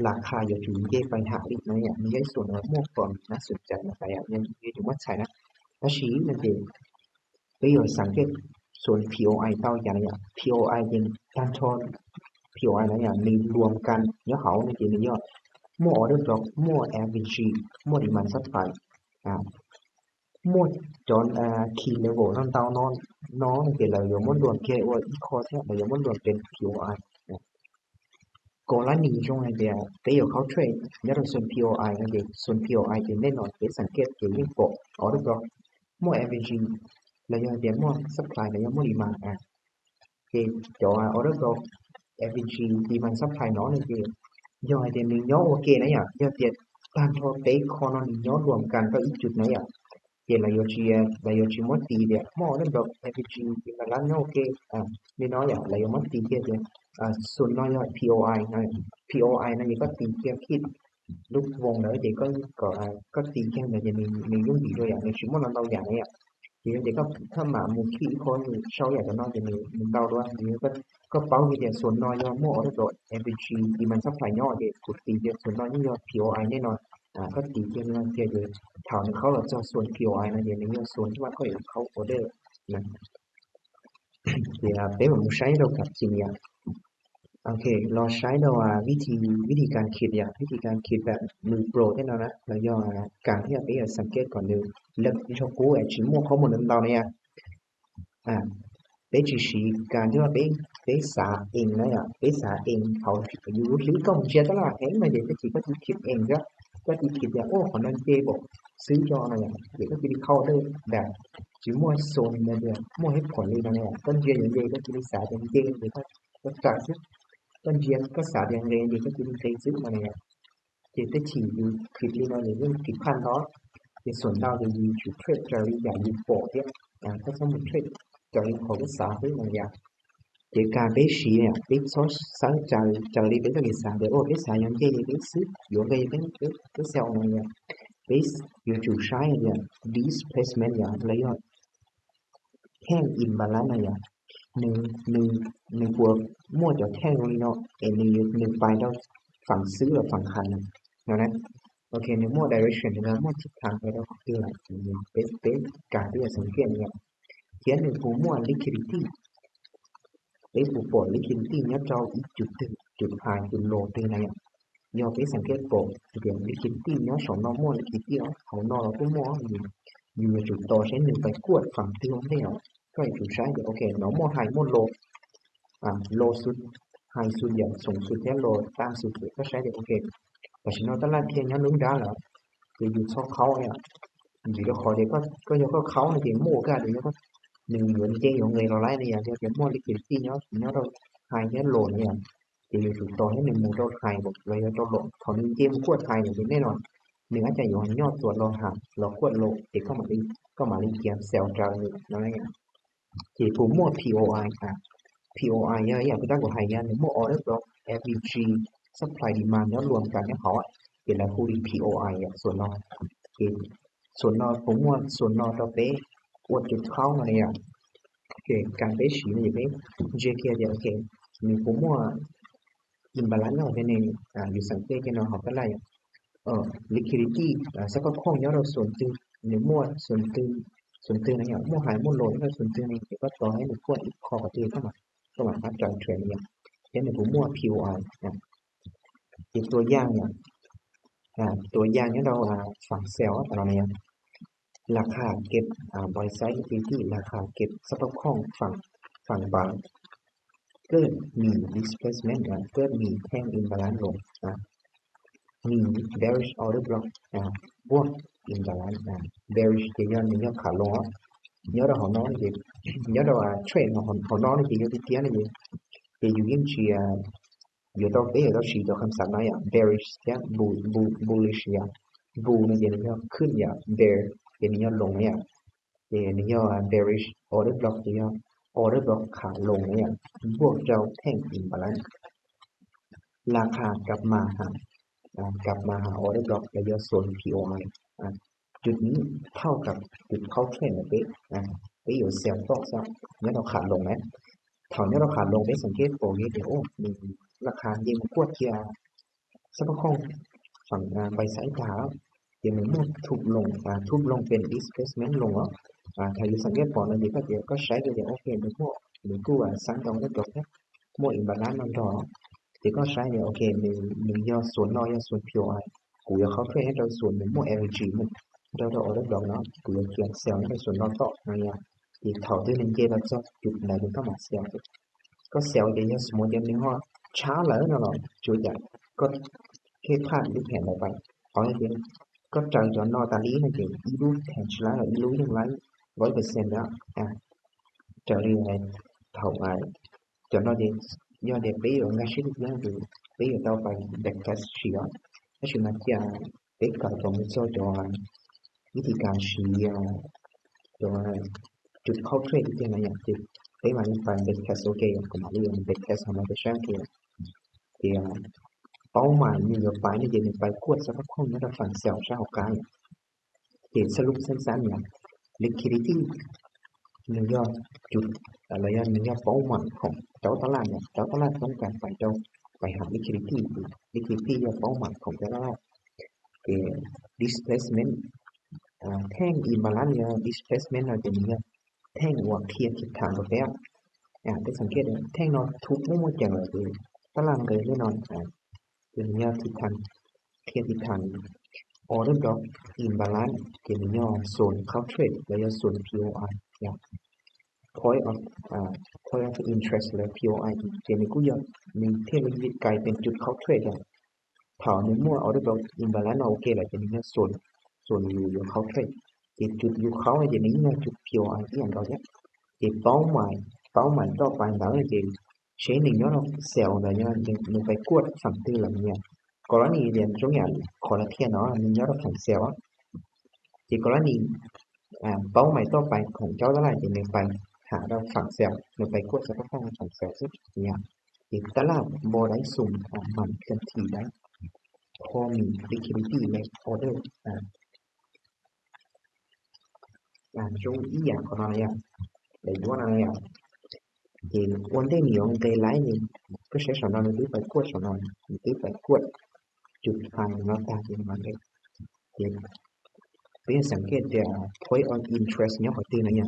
ລາຄາຢູ່ທີ່ເດໄປຫາອີກນະ ມີຍ້ອນສ່ວນວ່າໝົດຄວາມໜ້າສົນໃຈນະ ໄປອະ ຍັງຢູ່ທີ່ໝົດໃຈນະ ແລ້ວຊິມັນເປັນ ໄປຢູ່ສັງເກດສ່ວນ POI ເຕົ້າຢ່າງ POI ເປັນການທອນ POI ນະ ມີລວມກັນ ຍ້ອນເຮົາໃນເກມນີ້ຍ້ອນ more order block more average more demand supply ອາ more ຈອນ ອາ key level ນັ້ນເຕົ້ານອນ ນອນເປັນລະ ລວມ ມາລວມແກ່ວ່າ equal ແທ້ ລະ ມາລວມເປັນ POI ນະ ກໍລະນີຊ່ວງໃນເດ ໄປຢູ່ເຂົ້າເທຣດ ຍາດສ່ວນ POI ນັ້ນເດ ສ່ວນ POI ເປັນແນ່ນອນ ໄປສັງເກດເກມນີ້ກໍ order block more average ລະ ຍອດເດ more supply ລະ more demand ອາ ເກມຈອ order block average demand supply ເນາະ ນີ້ເກມຍອດເດ ມີຍອດໂອເຄນະ ຍາດເດ ຕາມທົ່ວເປຄອນນີ້ ຍອດລວມກັນກໍອີກຈຸດນະ ເກມລະ ຍອດເດ ລະ ຍອດຊິມາຕີເດ more order block average demand ລະ ຍອດໂອເຄ ອາ ນີ້ເນາະ ລະ ຍອດມາຕີເກມເດ ອາ ສ່ວນນະ ຍອດ POI ນະ POI ນະ ກໍຕີເກມຄິດ ລູກວົງເດີ ເດກໍ ກໍ ອາ ກໍຕີແຂ່ງເດີ ມີ ມີລຸ້ນດີດ້ວຍ ອາ ມີຊິມອນເອົາຢ່າງນີ້ ເດກໍ ຖ້າມາໝູ່ຄີ້ ຄົນເຊົາຢາກຈະນອນ ເດມີ ມີເອົາດ້ວຍ ເດກໍ ກໍເປົ້າເດ ສ່ວນນ້ອຍ ຍອດ more order block average demand supply ຍອດ ເດ ກຸດຕີເດ ສ່ວນນ້ອຍ ຍອດ POI ແນ່ນອນ ອາ ກໍຕີເດ ເດ ເດ ເທົ່ານັ້ນ ເຂົາລະຈະສ່ວນ POI ນະ ເດ ມີຍອດສ່ວນທີ່ວ່າເຂົາເຂົ້າ order ນະ ເດ ເປັນໝູ່ໄຊໂດກັບຈິນຍາ ໂອເຄ ລອໃຊ້ແບບວ່າວິທີ ວິທີການຄິດຢ່າງ ວິທີການຄິດແບບມືໂປຣແນ່ນອນນະ ແລ້ວກໍການທີ່ເຮົາໄປສັງເກດກ່ອນເດີ ແລ້ວເຮົາກໍຊິໝວກຂໍ້ມູນນຳເຮົານີ້ ອາ ໄປຈີຊີ ການທີ່ວ່າໄປ ໄປສາເອງນະ ໄປສາເອງ ເຮົາຢູ່ທີ່ກອງເຊຍຕະຫຼາດແຮງມາເດ ໄປຈີກໍຊິຄິດເອງເດີ ກໍຊິຄິດວ່າ ໂອ້ ຂອງນັ້ນເຈບໍ່ຊື້ຈອນະ ເດກໍຊິໄດ້ເຂົ້າເດີ ແບບຊິໝວກໂຊນນະເດ ໝວກເຮັດຜົນເລີຍນະ ກໍເຈຢ່າງເດ ກໍຊິໄດ້ສາເອງເດ ກໍຈັກ ຕອນເດຍກໍສາດຢ່າງແຮງເດ ກໍຊິໄດ້ຊື້ມາແລ້ວ ເຈແຕ່ທີ່ຢູ່ຄລິບນີ້ເນາະ ເລື່ອງທີ່ຜ່ານເນາະ ໃນສ່ວນລາວເດ ຢູ່ເທຣດຈາຣີຢ່າງຢູ່ປອດເດ ອາ ຖ້າສົມມຸດເທຣດຈາຣີເຂົາກໍສາເລີຍນະ ເຈການໄປຊີເນຍ ໄປຊອດໃຊ້ຈາຣີ ຈາຣີເປັນການສາເດ ໂອ ໄປສາຢ່າງເດ ໄປຊື້ ຢູ່ເດ ໄປ ໄປ ໄປເຊວນະ ໄປຢູ່ຈູໃຊ້ເດ displacement ຢ່າງລະຍອດ ແທ່ງ imbalance ນະ ໜຶ່ງ ໜຶ່ງ ໜຶ່ງ ພວກໝວກຈະແທ່ງຕົງນີ້ເນາະ ເອັນ ໜຶ່ງ ໜຶ່ງໄປແລ້ວຝັ່ງຊື້ແລ້ວຝັ່ງຂາຍນະ ແນວນັ້ນ ໂອເຄ ໜຶ່ງໝວກ direction ນະ ໝວກທິດທາງໄປແລ້ວຄືເປັນ ເປັນການທີ່ຈະສັງເກດນະ ຂຽນໃນຜູ້ໝວກ liquidity ເປັນຜູ້ປອດ liquidity ຍາມເຈົ້າອີກຈຸດໜຶ່ງ ຈຸດ high ຈຸດ low ຕື່ມນະ ຍອດໄປສັງເກດປອດ ເປັນ liquidity ຍອດສອງນອກໝວກ liquidity ເອົານອກລະຜູ້ໝວກ ຢູ່ ຢູ່ຈຸດຕໍ່ໃຊ້ໜຶ່ງໄປກວດຝັ່ງທີ່ຫ້ອງແລ້ວ ກໍຢູ່ໃຊ້ ໂອເຄ ເນາະ ໝວກ high ໝວກ low ອາ low ສຸດ high ສຸດຢ່າງສູງສຸດແທ້ low ຕ່ຳສຸດ ກໍໃຊ້ໄດ້ ໂອເຄ ເພາະສະນັ້ນຕະຫຼາດພຽງຍ້ອນລົງດາລະ ຈະຢູ່ຊອກເຂົ້າເນຍ ຢູ່ແລ້ວຂໍເດ ກໍ ກໍຢາກເຂົ້ານະ ເດ ໂມກະເດ ກໍໜຶ່ງຢວນເຈ ຢວນເງຍລາວໄລນະ ຢ່າງດຽວ ເດ ໝວກ liquidity ເນາະ ເນາະ high ແທ້ low ນະ ຈະຢູ່ສູງຕໍ່ໃຫ້ໜຶ່ງໝູ່ເທົ່າ high ບໍ່ ລະເທົ່າ low ເທົ່າໜຶ່ງເຈມາກວດ high ເດ ແນ່ນອນ ໜຶ່ງອາດຈະຢູ່ໃຫ້ຍອດຕົວລໍຫາ ລໍກວດ low ເດ ເຂົ້າມາອີກ ເຂົ້າມາເລັງກຽມ sell ຈາກນີ້ນະ ທີ່ຜູ້ໝວກ POI ອາ POI ຍາ ຍາ ຍາ ຄືຕັ້ງກວ່າໃຫ້ຍາ ໝວກ order block average supply demand ຍອດລວມກັນໃຫ້ເຂົາອະ ເປັນລະຄູລິ POI ອະ ສ່ວນນອກ ໂອເຄ ສ່ວນນອກ ຜົມວ່າສ່ວນນອກຕໍ່ໄປ ອວດຈຸດເຂົ້າມາເລີຍອະ ໂອເຄ ການໄປສີນີ້ໄປ JK ດຽວ ໂອເຄ ມີຜົມວ່າ imbalance ເນາະ ໃນ ອາ ຢູ່ສັງເກດເນາະ ເຮົາກໍໄລ່ ເອີ liquidity ອາ ສະພາບຄ່ອງຍາວເທົ່າສູນຕື່ມ ໜຶ່ງໝວກສູນຕື່ມ ສູນຕື່ມນະ ໝວກ high ໝວກ low ຍາວເທົ່າສູນຕື່ມນີ້ ກໍຕໍ່ໃຫ້ໜຶ່ງພວກ equal ປະເທດເຂົ້າມາ ກໍມາຫາການເທຣດນີ້ ເປັນໃນຜູ້ໝວກ POI ນະ ເປັນຕົວຢ່າງ ອາ ຕົວຢ່າງໃຫ້ເຮົາ ອາ ຟັງ sell ຕະຫຼອດນີ້ ລາຄາເກັບ ອາ buy side liquidity ລາຄາເກັບສະພາບຄ່ອງຝັ່ງ ຝັ່ງບາຍ ເກີດມີ displacement ອາ ເກີດມີແທ່ງ imbalance ລົງ ອາ ມີ bearish order block ອາ ບວກ imbalance ອາ bearish ຈະຍ້ອນ ຍ້ອນຂາລົງ ຍ້ອນເຮົານອນ ຍ້ອນວ່າເທຣດເຮົາ ເຮົານອນ ຈະຢູ່ທີ່ ຈະຢູ່ ຈະຢູ່ ຢູ່ຕໍ່ເອ ຕໍ່ຊີ ຕໍ່ຄຳສັບໃນ bearish ແລ້ວ bull bull bullish ຍາ bull ນີ້ຈະມີຍອດຂຶ້ນ ຍາ bear ຈະມີຍອດລົງ ຍາ ຈະມີຍອດ bearish order block ຈະມີ order block ຂາລົງ ຍາ ບວກເຈົ້າແທ່ງ imbalance ລາຄາກັບມາຫາ ອາ ກັບມາຫາ order block ແລ້ວຢອດໂຊນ POI ອາ ຈຸດນີ້ເທົ່າກັບຈຸດເຂົ້າເທຣດເປະ ອາ ໄປຢອດ sell ຕໍ່ຊະ ຍອດເອົາຂາລົງນະ ເທົ່າຍອດເອົາຂາລົງໄປສັງເກດໂຕນີ້ ໂອ້ ມີລາຄາເຢັນກວດເທື່ອ ສະພາບຂອງຝັ່ງ ອາ ໄບຊາຍຕາ ເປັນໝູນທຸບລົງ ອາ ທຸບລົງເປັນ displacement ລົງເນາະ ອາ ຖ້າຢູ່ສັງເກດປອນນັ້ນດີ ກໍຈະ ກໍໃຊ້ໄດ້ ໂອເຄ ໜຶ່ງຫົວ ໜຶ່ງຕົວ ສ້າງຕ້ອງໄດ້ຕົວ ໝົດ imbalance ນຳດອກ ທີ່ກໍໃຊ້ໄດ້ ໂອເຄ ໜຶ່ງ ໜຶ່ງຢອດ ສວນນອກ ຢອດ ສວນ POI ກູຢາກເຂົ້າເທຣດໃຫ້ເຈົ້າ ສວນ ໜຶ່ງໝົດ average ໝົດ ເຈົ້າ order block ເນາະ ກູຢາກຂຽນ sell ໃຫ້ເຈົ້າ ສວນນອກຕໍ່ ນັ້ນລະ ທີ່ເທົ່າທີ່ໜຶ່ງເຈັດ ແລ້ວເຈົ້າ ຈຸດໃດເປັນເຂົ້າມາ sell ກໍ sell ຈະ ສະໝຸດ ຢາກໜຶ່ງຮອດ ເຊົ້າແລ້ວເນາະ ຈູຈະ ກໍເຮັດພາດ ຫຼື ແຜນໃດໄປ ເອົາໃຫ້ເປັນ ກໍເຈົ້າ ນອກຕາລີ ໃຫ້ເປັນ ອີລູ ແທນ ຊະລາ ອີລູ ຍັງໄລ່ ຮ້ອຍເປີເຊັນ ແລ້ວ ອາ ເຈົ້າ ເລີຍ ເທົ່າໄປ ເຈົ້າ ນອກເດ ຍອດເດ ເປໂຍ ງາຊິ ເລື່ອງເດ ເປໂຍ ຕໍ່ໄປ back test ເຊຍ ອາຊິມາຈາ ເປັກກາໂຕມິໂຊ ໂຕ ວິທີການຊີ້ ໂຕ ຈຸດເຂົ້າເທຣດທີ່ເປັນຫຍັງ ເປັກມາ ໄປ back test ໂອເຄ ກໍມາເລື່ອງ back test ເຮົາມາໄປໃຊ້ ໂອເຄ ເປ້າໝາຍ ນະໂຍບາຍ ນີ້ຈະໄປກວດສະພາບຂອງລະດັບຝັ່ງເຊວຊາວກາງ ເກດສະຫຼຸບສັ້ນໆ ເນຍ liquidity ໜຶ່ງຢອດ ຈຸດ ລະຍະໜຶ່ງຢອດ ເປົ້າໝາຍຂອງເຈົ້າຕະຫຼາດເນຍ ເຈົ້າຕະຫຼາດຕ້ອງການໄປ ເຈົ້າໄປຫາ liquidity liquidity ຢອດເປົ້າໝາຍຂອງເຈົ້າຕະຫຼາດ ເກດ displacement ອາ ແທ່ງ imbalance ເນຍ displacement ເນາະ ຈະມີແທ່ງອອກ ເຄຍທິດທາງແລ້ວ ອາ ໄປສັງເກດເນຍ ແທ່ງເນາະ ທຸບໝົດ ໝົດຈັ່ງເລີຍ ຕະຫຼາດເລີຍແນ່ນອນ ອາ ເປັນແນວທິດທາງ ເປັນທິດທາງ order block imbalance ເປັນແນວໂຊນເຂົ້າເທຣດ ແລະ ໂຊນ POI ເນາະ point of ອາ point of interest ແລະ POI ເປັນ ກໍຢາກມີເທກນິກກາຍເປັນຈຸດເຂົ້າເທຣດ ເທົ່າໃນໝວດ order block imbalance ເນາະ ໂອເຄ ແລ້ວຈະມີໂຊນ ໂຊນຢູ່ ຢູ່ເຂົ້າເທຣດ ເປັນຈຸດຢູ່ເຂົ້າ ຈະມີແນວຈຸດ POI ອີ່ຫຍັງກໍໄດ້ ເປັນເປົ້າໝາຍ ເປົ້າໝາຍຕໍ່ໄປເນາະ ເປັນ ເຊັ່ນ ໜຶ່ງຍອດເຊວ ແລ້ວຍອດໜຶ່ງ ໜຶ່ງໄປກວດຝັ່ງຕື່ມແລ້ວເນຍ ກໍລະນີດຽວ ຍົກຕົວຢ່າງ ຄົນລະເທື່ອເນາະ ໜຶ່ງຍອດຝັ່ງເຊວ ທີ່ກໍລະນີ ອາ ເປົ້າໝາຍຕໍ່ໄປຂອງເຈົ້າຕະຫຼາດ ທີ່ໜຶ່ງໄປຫາດອກຝັ່ງເຊວ ໜຶ່ງໄປກວດສະພາບຂອງຝັ່ງເຊວ ທີ່ເນຍ ທີ່ຕະຫຼາດບໍ່ໄດ້ຊຸມ ອາ ມັນເຄື່ອນທີ່ໄດ້ ພໍມີ liquidity ໃນ order ອາ ອາ ໂຈງອີ່ຫຍັງຂອງມັນນະ ໄດ້ດ້ວຍນະ ເກມອວນເດມີອອງເດໄລນີ້ ກໍໃຊ້ສຳນວນ ຫຼື ໄປກວດສຳນວນ ຫຼື ໄປກວດຈຸດໄຟນອກຕາທີ່ມັນເອງ ເປັນສັງເກດແຕ່ point of interest ເນາະ ຂໍຕື່ມນະ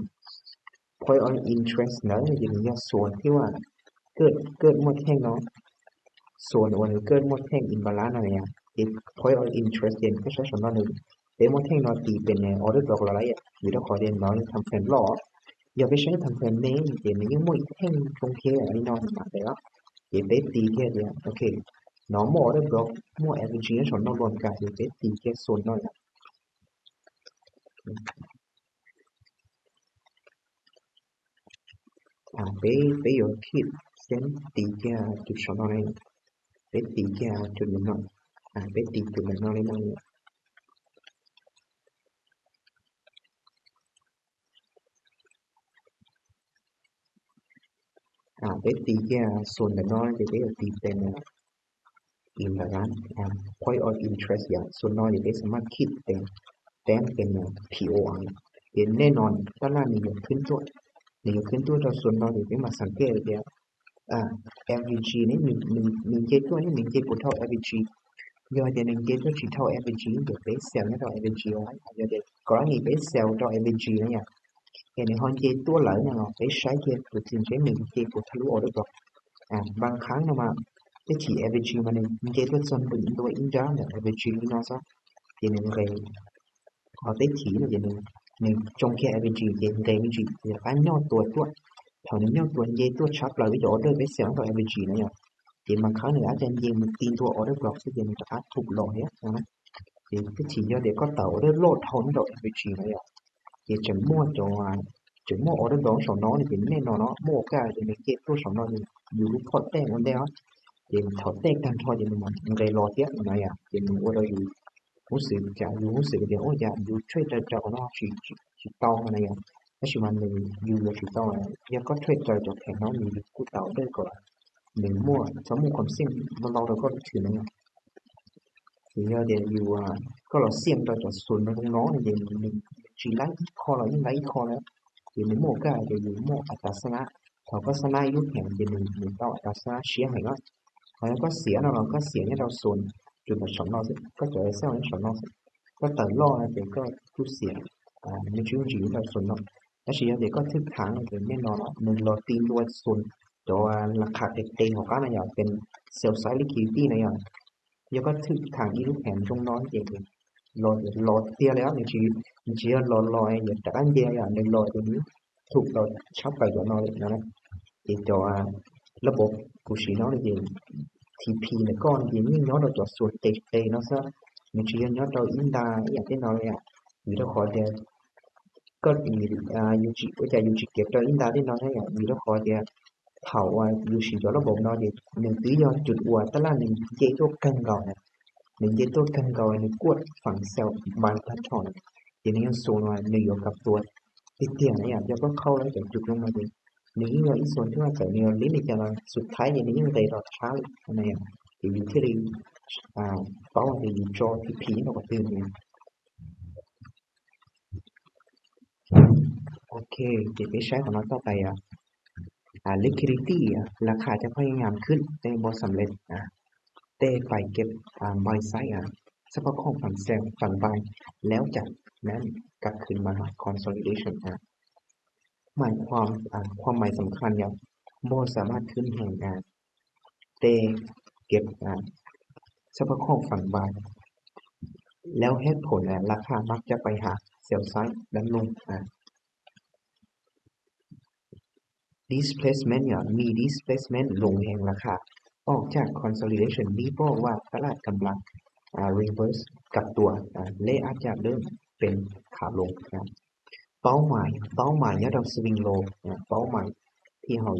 point of interest ເນາະ ຈະມີໂຊນທີ່ວ່າເກີດ ເກີດໝົດແທ່ງເນາະ ໂຊນອັນເກີດໝົດແທ່ງ imbalance ນັ້ນແຫຼະ point of interest ເປັນກໍໃຊ້ສຳນວນ ເປັນໝົດແທ່ງເນາະ ຕີເປັນ order block ລະລະອຽດ ຢູ່ທີ່ຂໍເດນເນາະ ທຳເພນລໍ ຢ່າໄປໃຊ້ທຳເພນເມ ເປັນຍັງໝົດແທ່ງ ໂອເຄ ອັນນີ້ເນາະ ມາແລ້ວ ເປັນໄປຕີແຄ່ດຽວ ໂອເຄ normal order block ໝວດ average ສອງ ນອກລວມກັນ ເປັນໄປຕີແຄ່ໂຊນເນາະ ອາ ໄປ ໄປຢອດຂີດເສັ້ນ ຕີແກ່ຈຸດສອງເນາະ ໄປຕີແກ່ຈຸດໜຶ່ງເນາະ ອາ ໄປຕີຈຸດໜຶ່ງເນາະ ອາ ໄປຕີແກ່ໂຊນເນາະ ໄປ ໄປຕີເປັນ imbalance ອາ point of interest ຢ່າງສ່ວນໜ້ອຍນີ້ໄດ້ສາມາດຄິດເປັນ ແຕ້ມເປັນ POI ເປັນແນ່ນອນ ຕະຫຼາດນີ້ຍົກຂຶ້ນຕົວະ ນີ້ຍົກຂຶ້ນຕົວະ ເຈົ້າສ່ວນໜ້ອຍນີ້ໄດ້ມາສັງເກດແລ້ວ ອາ MVG ນີ້ ໜຶ່ງ ໜຶ່ງ ໜຶ່ງເຈັດຕົວະ ນີ້ ໜຶ່ງເຈັດບໍ່ເທົ່າ MVG ຍ້ອນແຕ່ໜຶ່ງເຈັດຕົວະຊິເທົ່າ MVG ເດ ໄປ sell ໃຫ້ເທົ່າ MVG ເອົາໄວ້ ຍ້ອນແຕ່ກໍລະນີໄປ sell ເທົ່າ MVG ນະ ເຫັນຮອນເຈຕົວຫຼາຍນະເນາະ ໄປໃຊ້ເຈຕົວຈິງເຈໜຶ່ງເຈບໍ່ທະລຸອອເດີບລັອກ ອາ ບາງຄັ້ງນະມາໄປຖີແອເວຈີມາໜຶ່ງເຈຕົວຊົນເປັນຕົວອິນດາວແບບແອເວຈີເນາະຊະ ເຈໜຶ່ງເຣ ເອົາໄປຖີເນາະ ເຈໜຶ່ງ ໜຶ່ງຈົ່ງແຄ່ແອເວຈີ ເຈເຣແອເວຈີ ເຈການຍໍຕົວຕົວ ເທົ່ານັ້ນຍໍຕົວເຈຕົວຊັບລາວຈະອອເດີໄປເຊວຕໍ່ແອເວຈີນະ ເຈບາງຄັ້ງໜຶ່ງອາດຈະຍິງຕີນຕົວອອເດີບລັອກ ເຈໜຶ່ງຈະອາດທຸບລອເນາະ. ເຈໄປຖີຍອດເດກໍເຕົາເດີໂລດເທົ່ານັ້ນດອກ ເອຟເອຈີ ນະ ເຈຈະມົວຈອງວ່າ ຈະມົວອອເດີດອງສອງນອນີ້ເປັນແນ່ນອນເນາະ ມົວໂອກາດເຈມີເຈຕົວສອງນອນີ້ຢູ່ລູກພອດແຕກໝົດແລ້ວ ເຈເທົ່າແຕກທັນທອດເຈມີມັນໄດ້ລໍເທຍນະ ເຈມີໂອດອຢູ່ຮູ້ສຶກຈະຢູ່ຮູ້ສຶກເດໂອຈະຢູ່ເທຣດເຈົ້າເນາະ ຊິ ຊິ ຊິເຕົານະ ແຕ່ຊິມັນໜຶ່ງຢູ່ຊິເຕົາ ຍາກໍເທຣດເຈົ້າຈະແຂງເນາະ ມີກູເຕົາເດີກໍໜຶ່ງມົວສະໝູຄວາມເສີ່ງບໍ່ເລົ່າແລ້ວກໍຖືນະ. Thì do thì dù có là xiêm tao cho xuân nó cũng nói thì mình chỉ lấy ít kho là những lấy ít kho đó thì mình mua cái thì mình mua ở tại sana thầu có sana ít hàng thì mình mình tao ở tại sana xía hàng đó. Rồi có xía nó là có xía nhớ tao xuân chụp là sống nó có trời sao nó sống nó có tờ lo thì có chút xía à mình chỉ chỉ tao xuân nó. ແຕ່ຊິຢາກໄດ້ກໍຖືກທາງເປັນແນ່ນອນເນາະ ໜຶ່ງລໍຕີນດ້ວຍໂຊນ ແຕ່ວ່າລາຄາເຕັມໆຂອງເຂົານັ້ນຢາກເປັນ sell side liquidity ນະ ຢາກກໍຖືກທາງອີກແຜນຈົ່ງນອນເອງ ລໍລໍເທື່ອແລ້ວ ໃນຊີວິດ ມັນຊິລໍລໍ ຢາກຈະອັນເດຍ ຢາກໄດ້ລໍຕົວນີ້ ຖືກເອົາຊັບໄປຕົວນອນເລີຍນະ ເອ ແຕ່ວ່າລະບົບກູຊີເນາະ ທີ່ພີນະກ່ອນ ທີ່ຍິງຍ້ອນເອົາຕົວໂຊນເຕະເຕະເນາະ ຊະ ມັນຊິຍ້ອນເອົາອິນດາ ອີ່ຫຍັງເຕະເນາະ ຫຍັງ ຢູ່ນະຄອນແດ ກໍມີ ອ່າ ຢູຈິ ຈະຢູຈິເກັບຕໍ່ອິນດາໄດ້ເນາະ ໃຫ້ມີລະຄອນເດ ເຂົາວ່າຢູຊິຈະລະບົບເນາະເດ ໜຶ່ງຕື້ຍອດຈຸດອວ ຕະຫຼາດໜຶ່ງເຈຕົວກັນເກົ່ານະ ໜຶ່ງເຈຕົວກັນເກົ່າ ໜຶ່ງກວດຝັ່ງເຊວບາຍພັດທອນ ເດ ໃນໂຊນວ່າໜຶ່ງຢູ່ກັບຕົວຕິດຕຽງນະ ຢາກຈະເຂົ້າແລ້ວຈະຈຸດລົງມາເດ ໜຶ່ງຢູ່ອີກໂຊນທີ່ວ່າຈະມີລິດຈະວ່າສຸດທ້າຍເດ ໜຶ່ງຢູ່ໄດ້ລອດທ້າຍນະ ເດ ຢູ່ທີ່ ອ່າ ເປົ້າເດ ຢູ່ຈໍທີ່ພີນອອກມາຕື່ມເດ ໂອເຄ ເກັບໄປໃຊ້ຂອງເຮົາຕໍ່ໄປ ອ່າ liquidity ອ່າ ລາຄາຈະພະຍາຍາມຂຶ້ນ ແຕ່ບໍ່ສຳເລັດ ອ່າ ແຕ່ໄປເກັບ ອ່າ buy side ອ່າ ສະເພາະຂອງຝັ່ງ sell ຝັ່ງ buy ແລ້ວຈາກນັ້ນກັບຄືນມາຫາ consolidation ອ່າ ໝາຍຄວາມ ອ່າ ຄວາມໝາຍສຳຄັນ ບໍ່ສາມາດຂຶ້ນແຮງ ອ່າ ແຕ່ເກັບ ອ່າ ສະເພາະຂອງຝັ່ງ buy ແລ້ວເຫດຜົນ ອ່າ ລາຄາມັກຈະໄປຫາ sell side ດ້ານລົງ ອ່າ displacement ຫຍັງ ມີ displacement ລົງແຮງລາຄາ ອອກຈາກ consolidation ນີ້ບອກວ່າຕະຫຼາດກຳລັງ ອ່າ reverse ກັບຕົວ ອ່າ ແລະອາດຈະເລີ່ມເປັນຂາລົງ ອ່າ ເປົ້າໝາຍ ເປົ້າໝາຍຍອດດອກ swing low ເປົ້າໝາຍທີ່ເຮົາ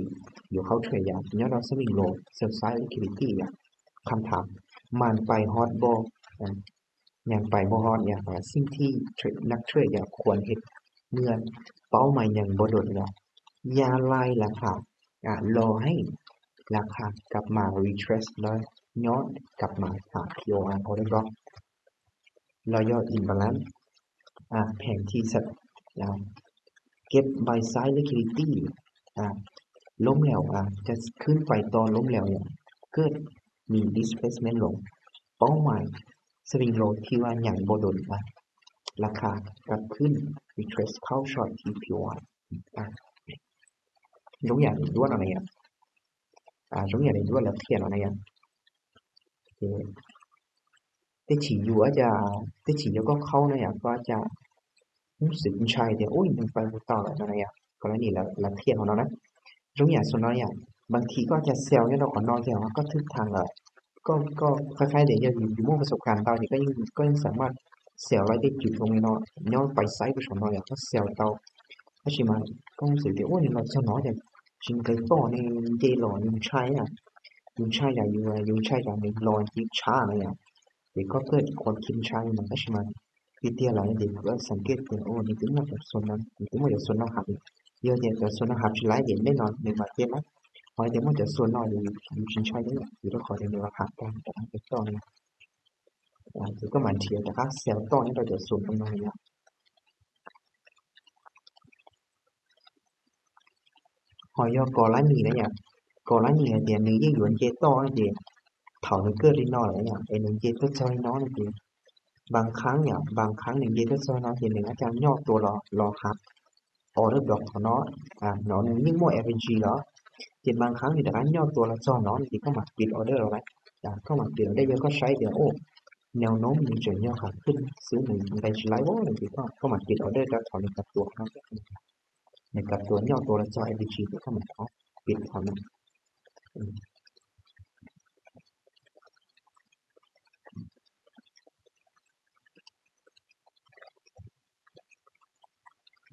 ຢູ່ເຂົ້າເທຣດ ຍອດດອກ swing low sell side liquidity ຄຳຖາມ ມັນໄປຮອດບໍ່ ຍັງໄປບໍ່ຮອດ ຢ່າງວ່າສິ່ງທີ່ເທຣດ ນັກເທຣດຄວນເຮັດ ເມື່ອເປົ້າໝາຍຍັງບໍ່ດົນ ຢ່າໄລ່ລາຄາ ອ່າ ລໍໃຫ້ລາຄາກັບມາ retrace ແລ້ວຍ້ອນກັບມາຫາ POR order block ລະຍອດ imbalance ອ່າ ແຜນທີ່ສະ ອ່າ ເກັບ buy side liquidity ອ່າ ລົ້ມແຫຼວ ອ່າ ຈະຂຶ້ນໄປຕໍ່ລົ້ມແຫຼວ ເກີດມີ displacement ລົງ ເປົ້າໝາຍ swing low ທີ່ວ່າຍັງບໍ່ດົນ ອ່າ ລາຄາກັບຄືນ retrace ເຂົ້າ short ທີ່ POR ອ່າ ຍົກຢ່າງດ່ວນເອົານະ ອ່າ ຍົກຢ່າງດ່ວນແລ້ວຂຽນເອົານະ ໂອເຄ ແຕ່ທີ່ຢູ່ອາດຈະ ແຕ່ທີ່ຢູ່ກໍເຂົ້ານະ ກໍອາດຈະຮູ້ສຶກໃຈແຕ່ ໂອ້ຍ ມັນໄປບໍ່ຕໍ່ແລ້ວນະ ກໍລະນີລະ ລະທຽນຂອງເຮົານະ ຍົກຢ່າງສ່ວນນ້ອຍ ບາງທີກໍອາດຈະ sell ຍ້ອນເຮົາກໍນ້ອຍແຕ່ວ່າກໍຖືກທາງແລ້ວ ກໍ ກໍຄ້າຍໆເດ ຢູ່ໝູ່ປະສົບການເກົ່ານີ້ ກໍຍັງ ກໍຍັງສາມາດ sell ໄດ້ ແຕ່ຈຸດລົງນ້ອຍ ຍ້ອນໄປໄຊເປັນສ່ວນນ້ອຍ ກໍ sell ຕໍ່ ກໍຊິມາ ກໍຮູ້ສຶກແຕ່ ໂອ້ຍ ລອດຊະໜໍ ແຕ່ຈິງໄກຕໍ່ນີ້ ເດລອ ຍຸງໄຊອະ ຍຸງໄຊອະ ຢູ່ ຍຸງໄຊອະ ນີ້ລອຍຈິງຊ້ານະ ເດກໍເກີດຄວາມຄິດຊ້າ ມັນກໍຊິມາ ວິທະຍາໄລເດກໍສັງເກດເຫັນ ໂອ້ ນີ້ເປັນໝົດຈາກສ່ວນນັ້ນ ນີ້ເປັນໝົດຈາກສ່ວນນອກຮັບ ເຍອະແຍະຈາກສ່ວນນອກຮັບຊິຫຼາຍເດ ແນ່ນອນ ໃນມາເກັດນະ ເຮົາເດໝົດຈາກສ່ວນນ້ອຍ ຢູ່ ຢູ່ຊິນໄຊເດ ຢູ່ນະຄອນເດ ວ່າຫາການ ການເກັບຕໍ່ນີ້ ອ່າ ກໍມາທຽບ ແຕ່ຖ້າ sell ຕໍ່ນີ້ ເຮົາຈະສູນກຳລັງເນາະ ເຮົາຢອກກໍລະນີນະ ກໍລະນີເດ ໜຶ່ງເຢຍ ຢວນເຈຕໍ່ເດ ເຂົາເກີດລິນອນລະ ເອ ໜຶ່ງເຈຕໍ່ຈອຍນອນເດ ບາງຄັ້ງເນຍ ບາງຄັ້ງໜຶ່ງເຈຕໍ່ຈອຍນອນເດ ໜຶ່ງອາຈານຍໍຕົວລໍ ລໍຮັບ order block ເນາະ ອ່າ ເນາະ ໜຶ່ງຍິງໝົດ FNG ເນາະ ເດ ບາງຄັ້ງນີ້ ແຕ່ການຍໍຕົວລະຈອຍນອນ ເດ ເຂົ້າມາປິດ order ເອົາໄວ້ ອ່າ ເຂົ້າມາປິດ order ເດ ກໍໃຊ້ເດ ໂອ້ ແນວໂນ້ມມັນຈະຍໍຂາຂຶ້ນ ຊື້ໜຶ່ງໄດ້ຊິຫຼາຍບໍ່ ເດ ເຂົ້າມາປິດ order ແລ້ວຖອນກັບຕົວເນາະ ໃນກັບຕົວຍໍຕົວລະຈອຍ FNG ເດ ເຂົ້າມາເອົາປິດເທົ່ານັ້ນ ອືມ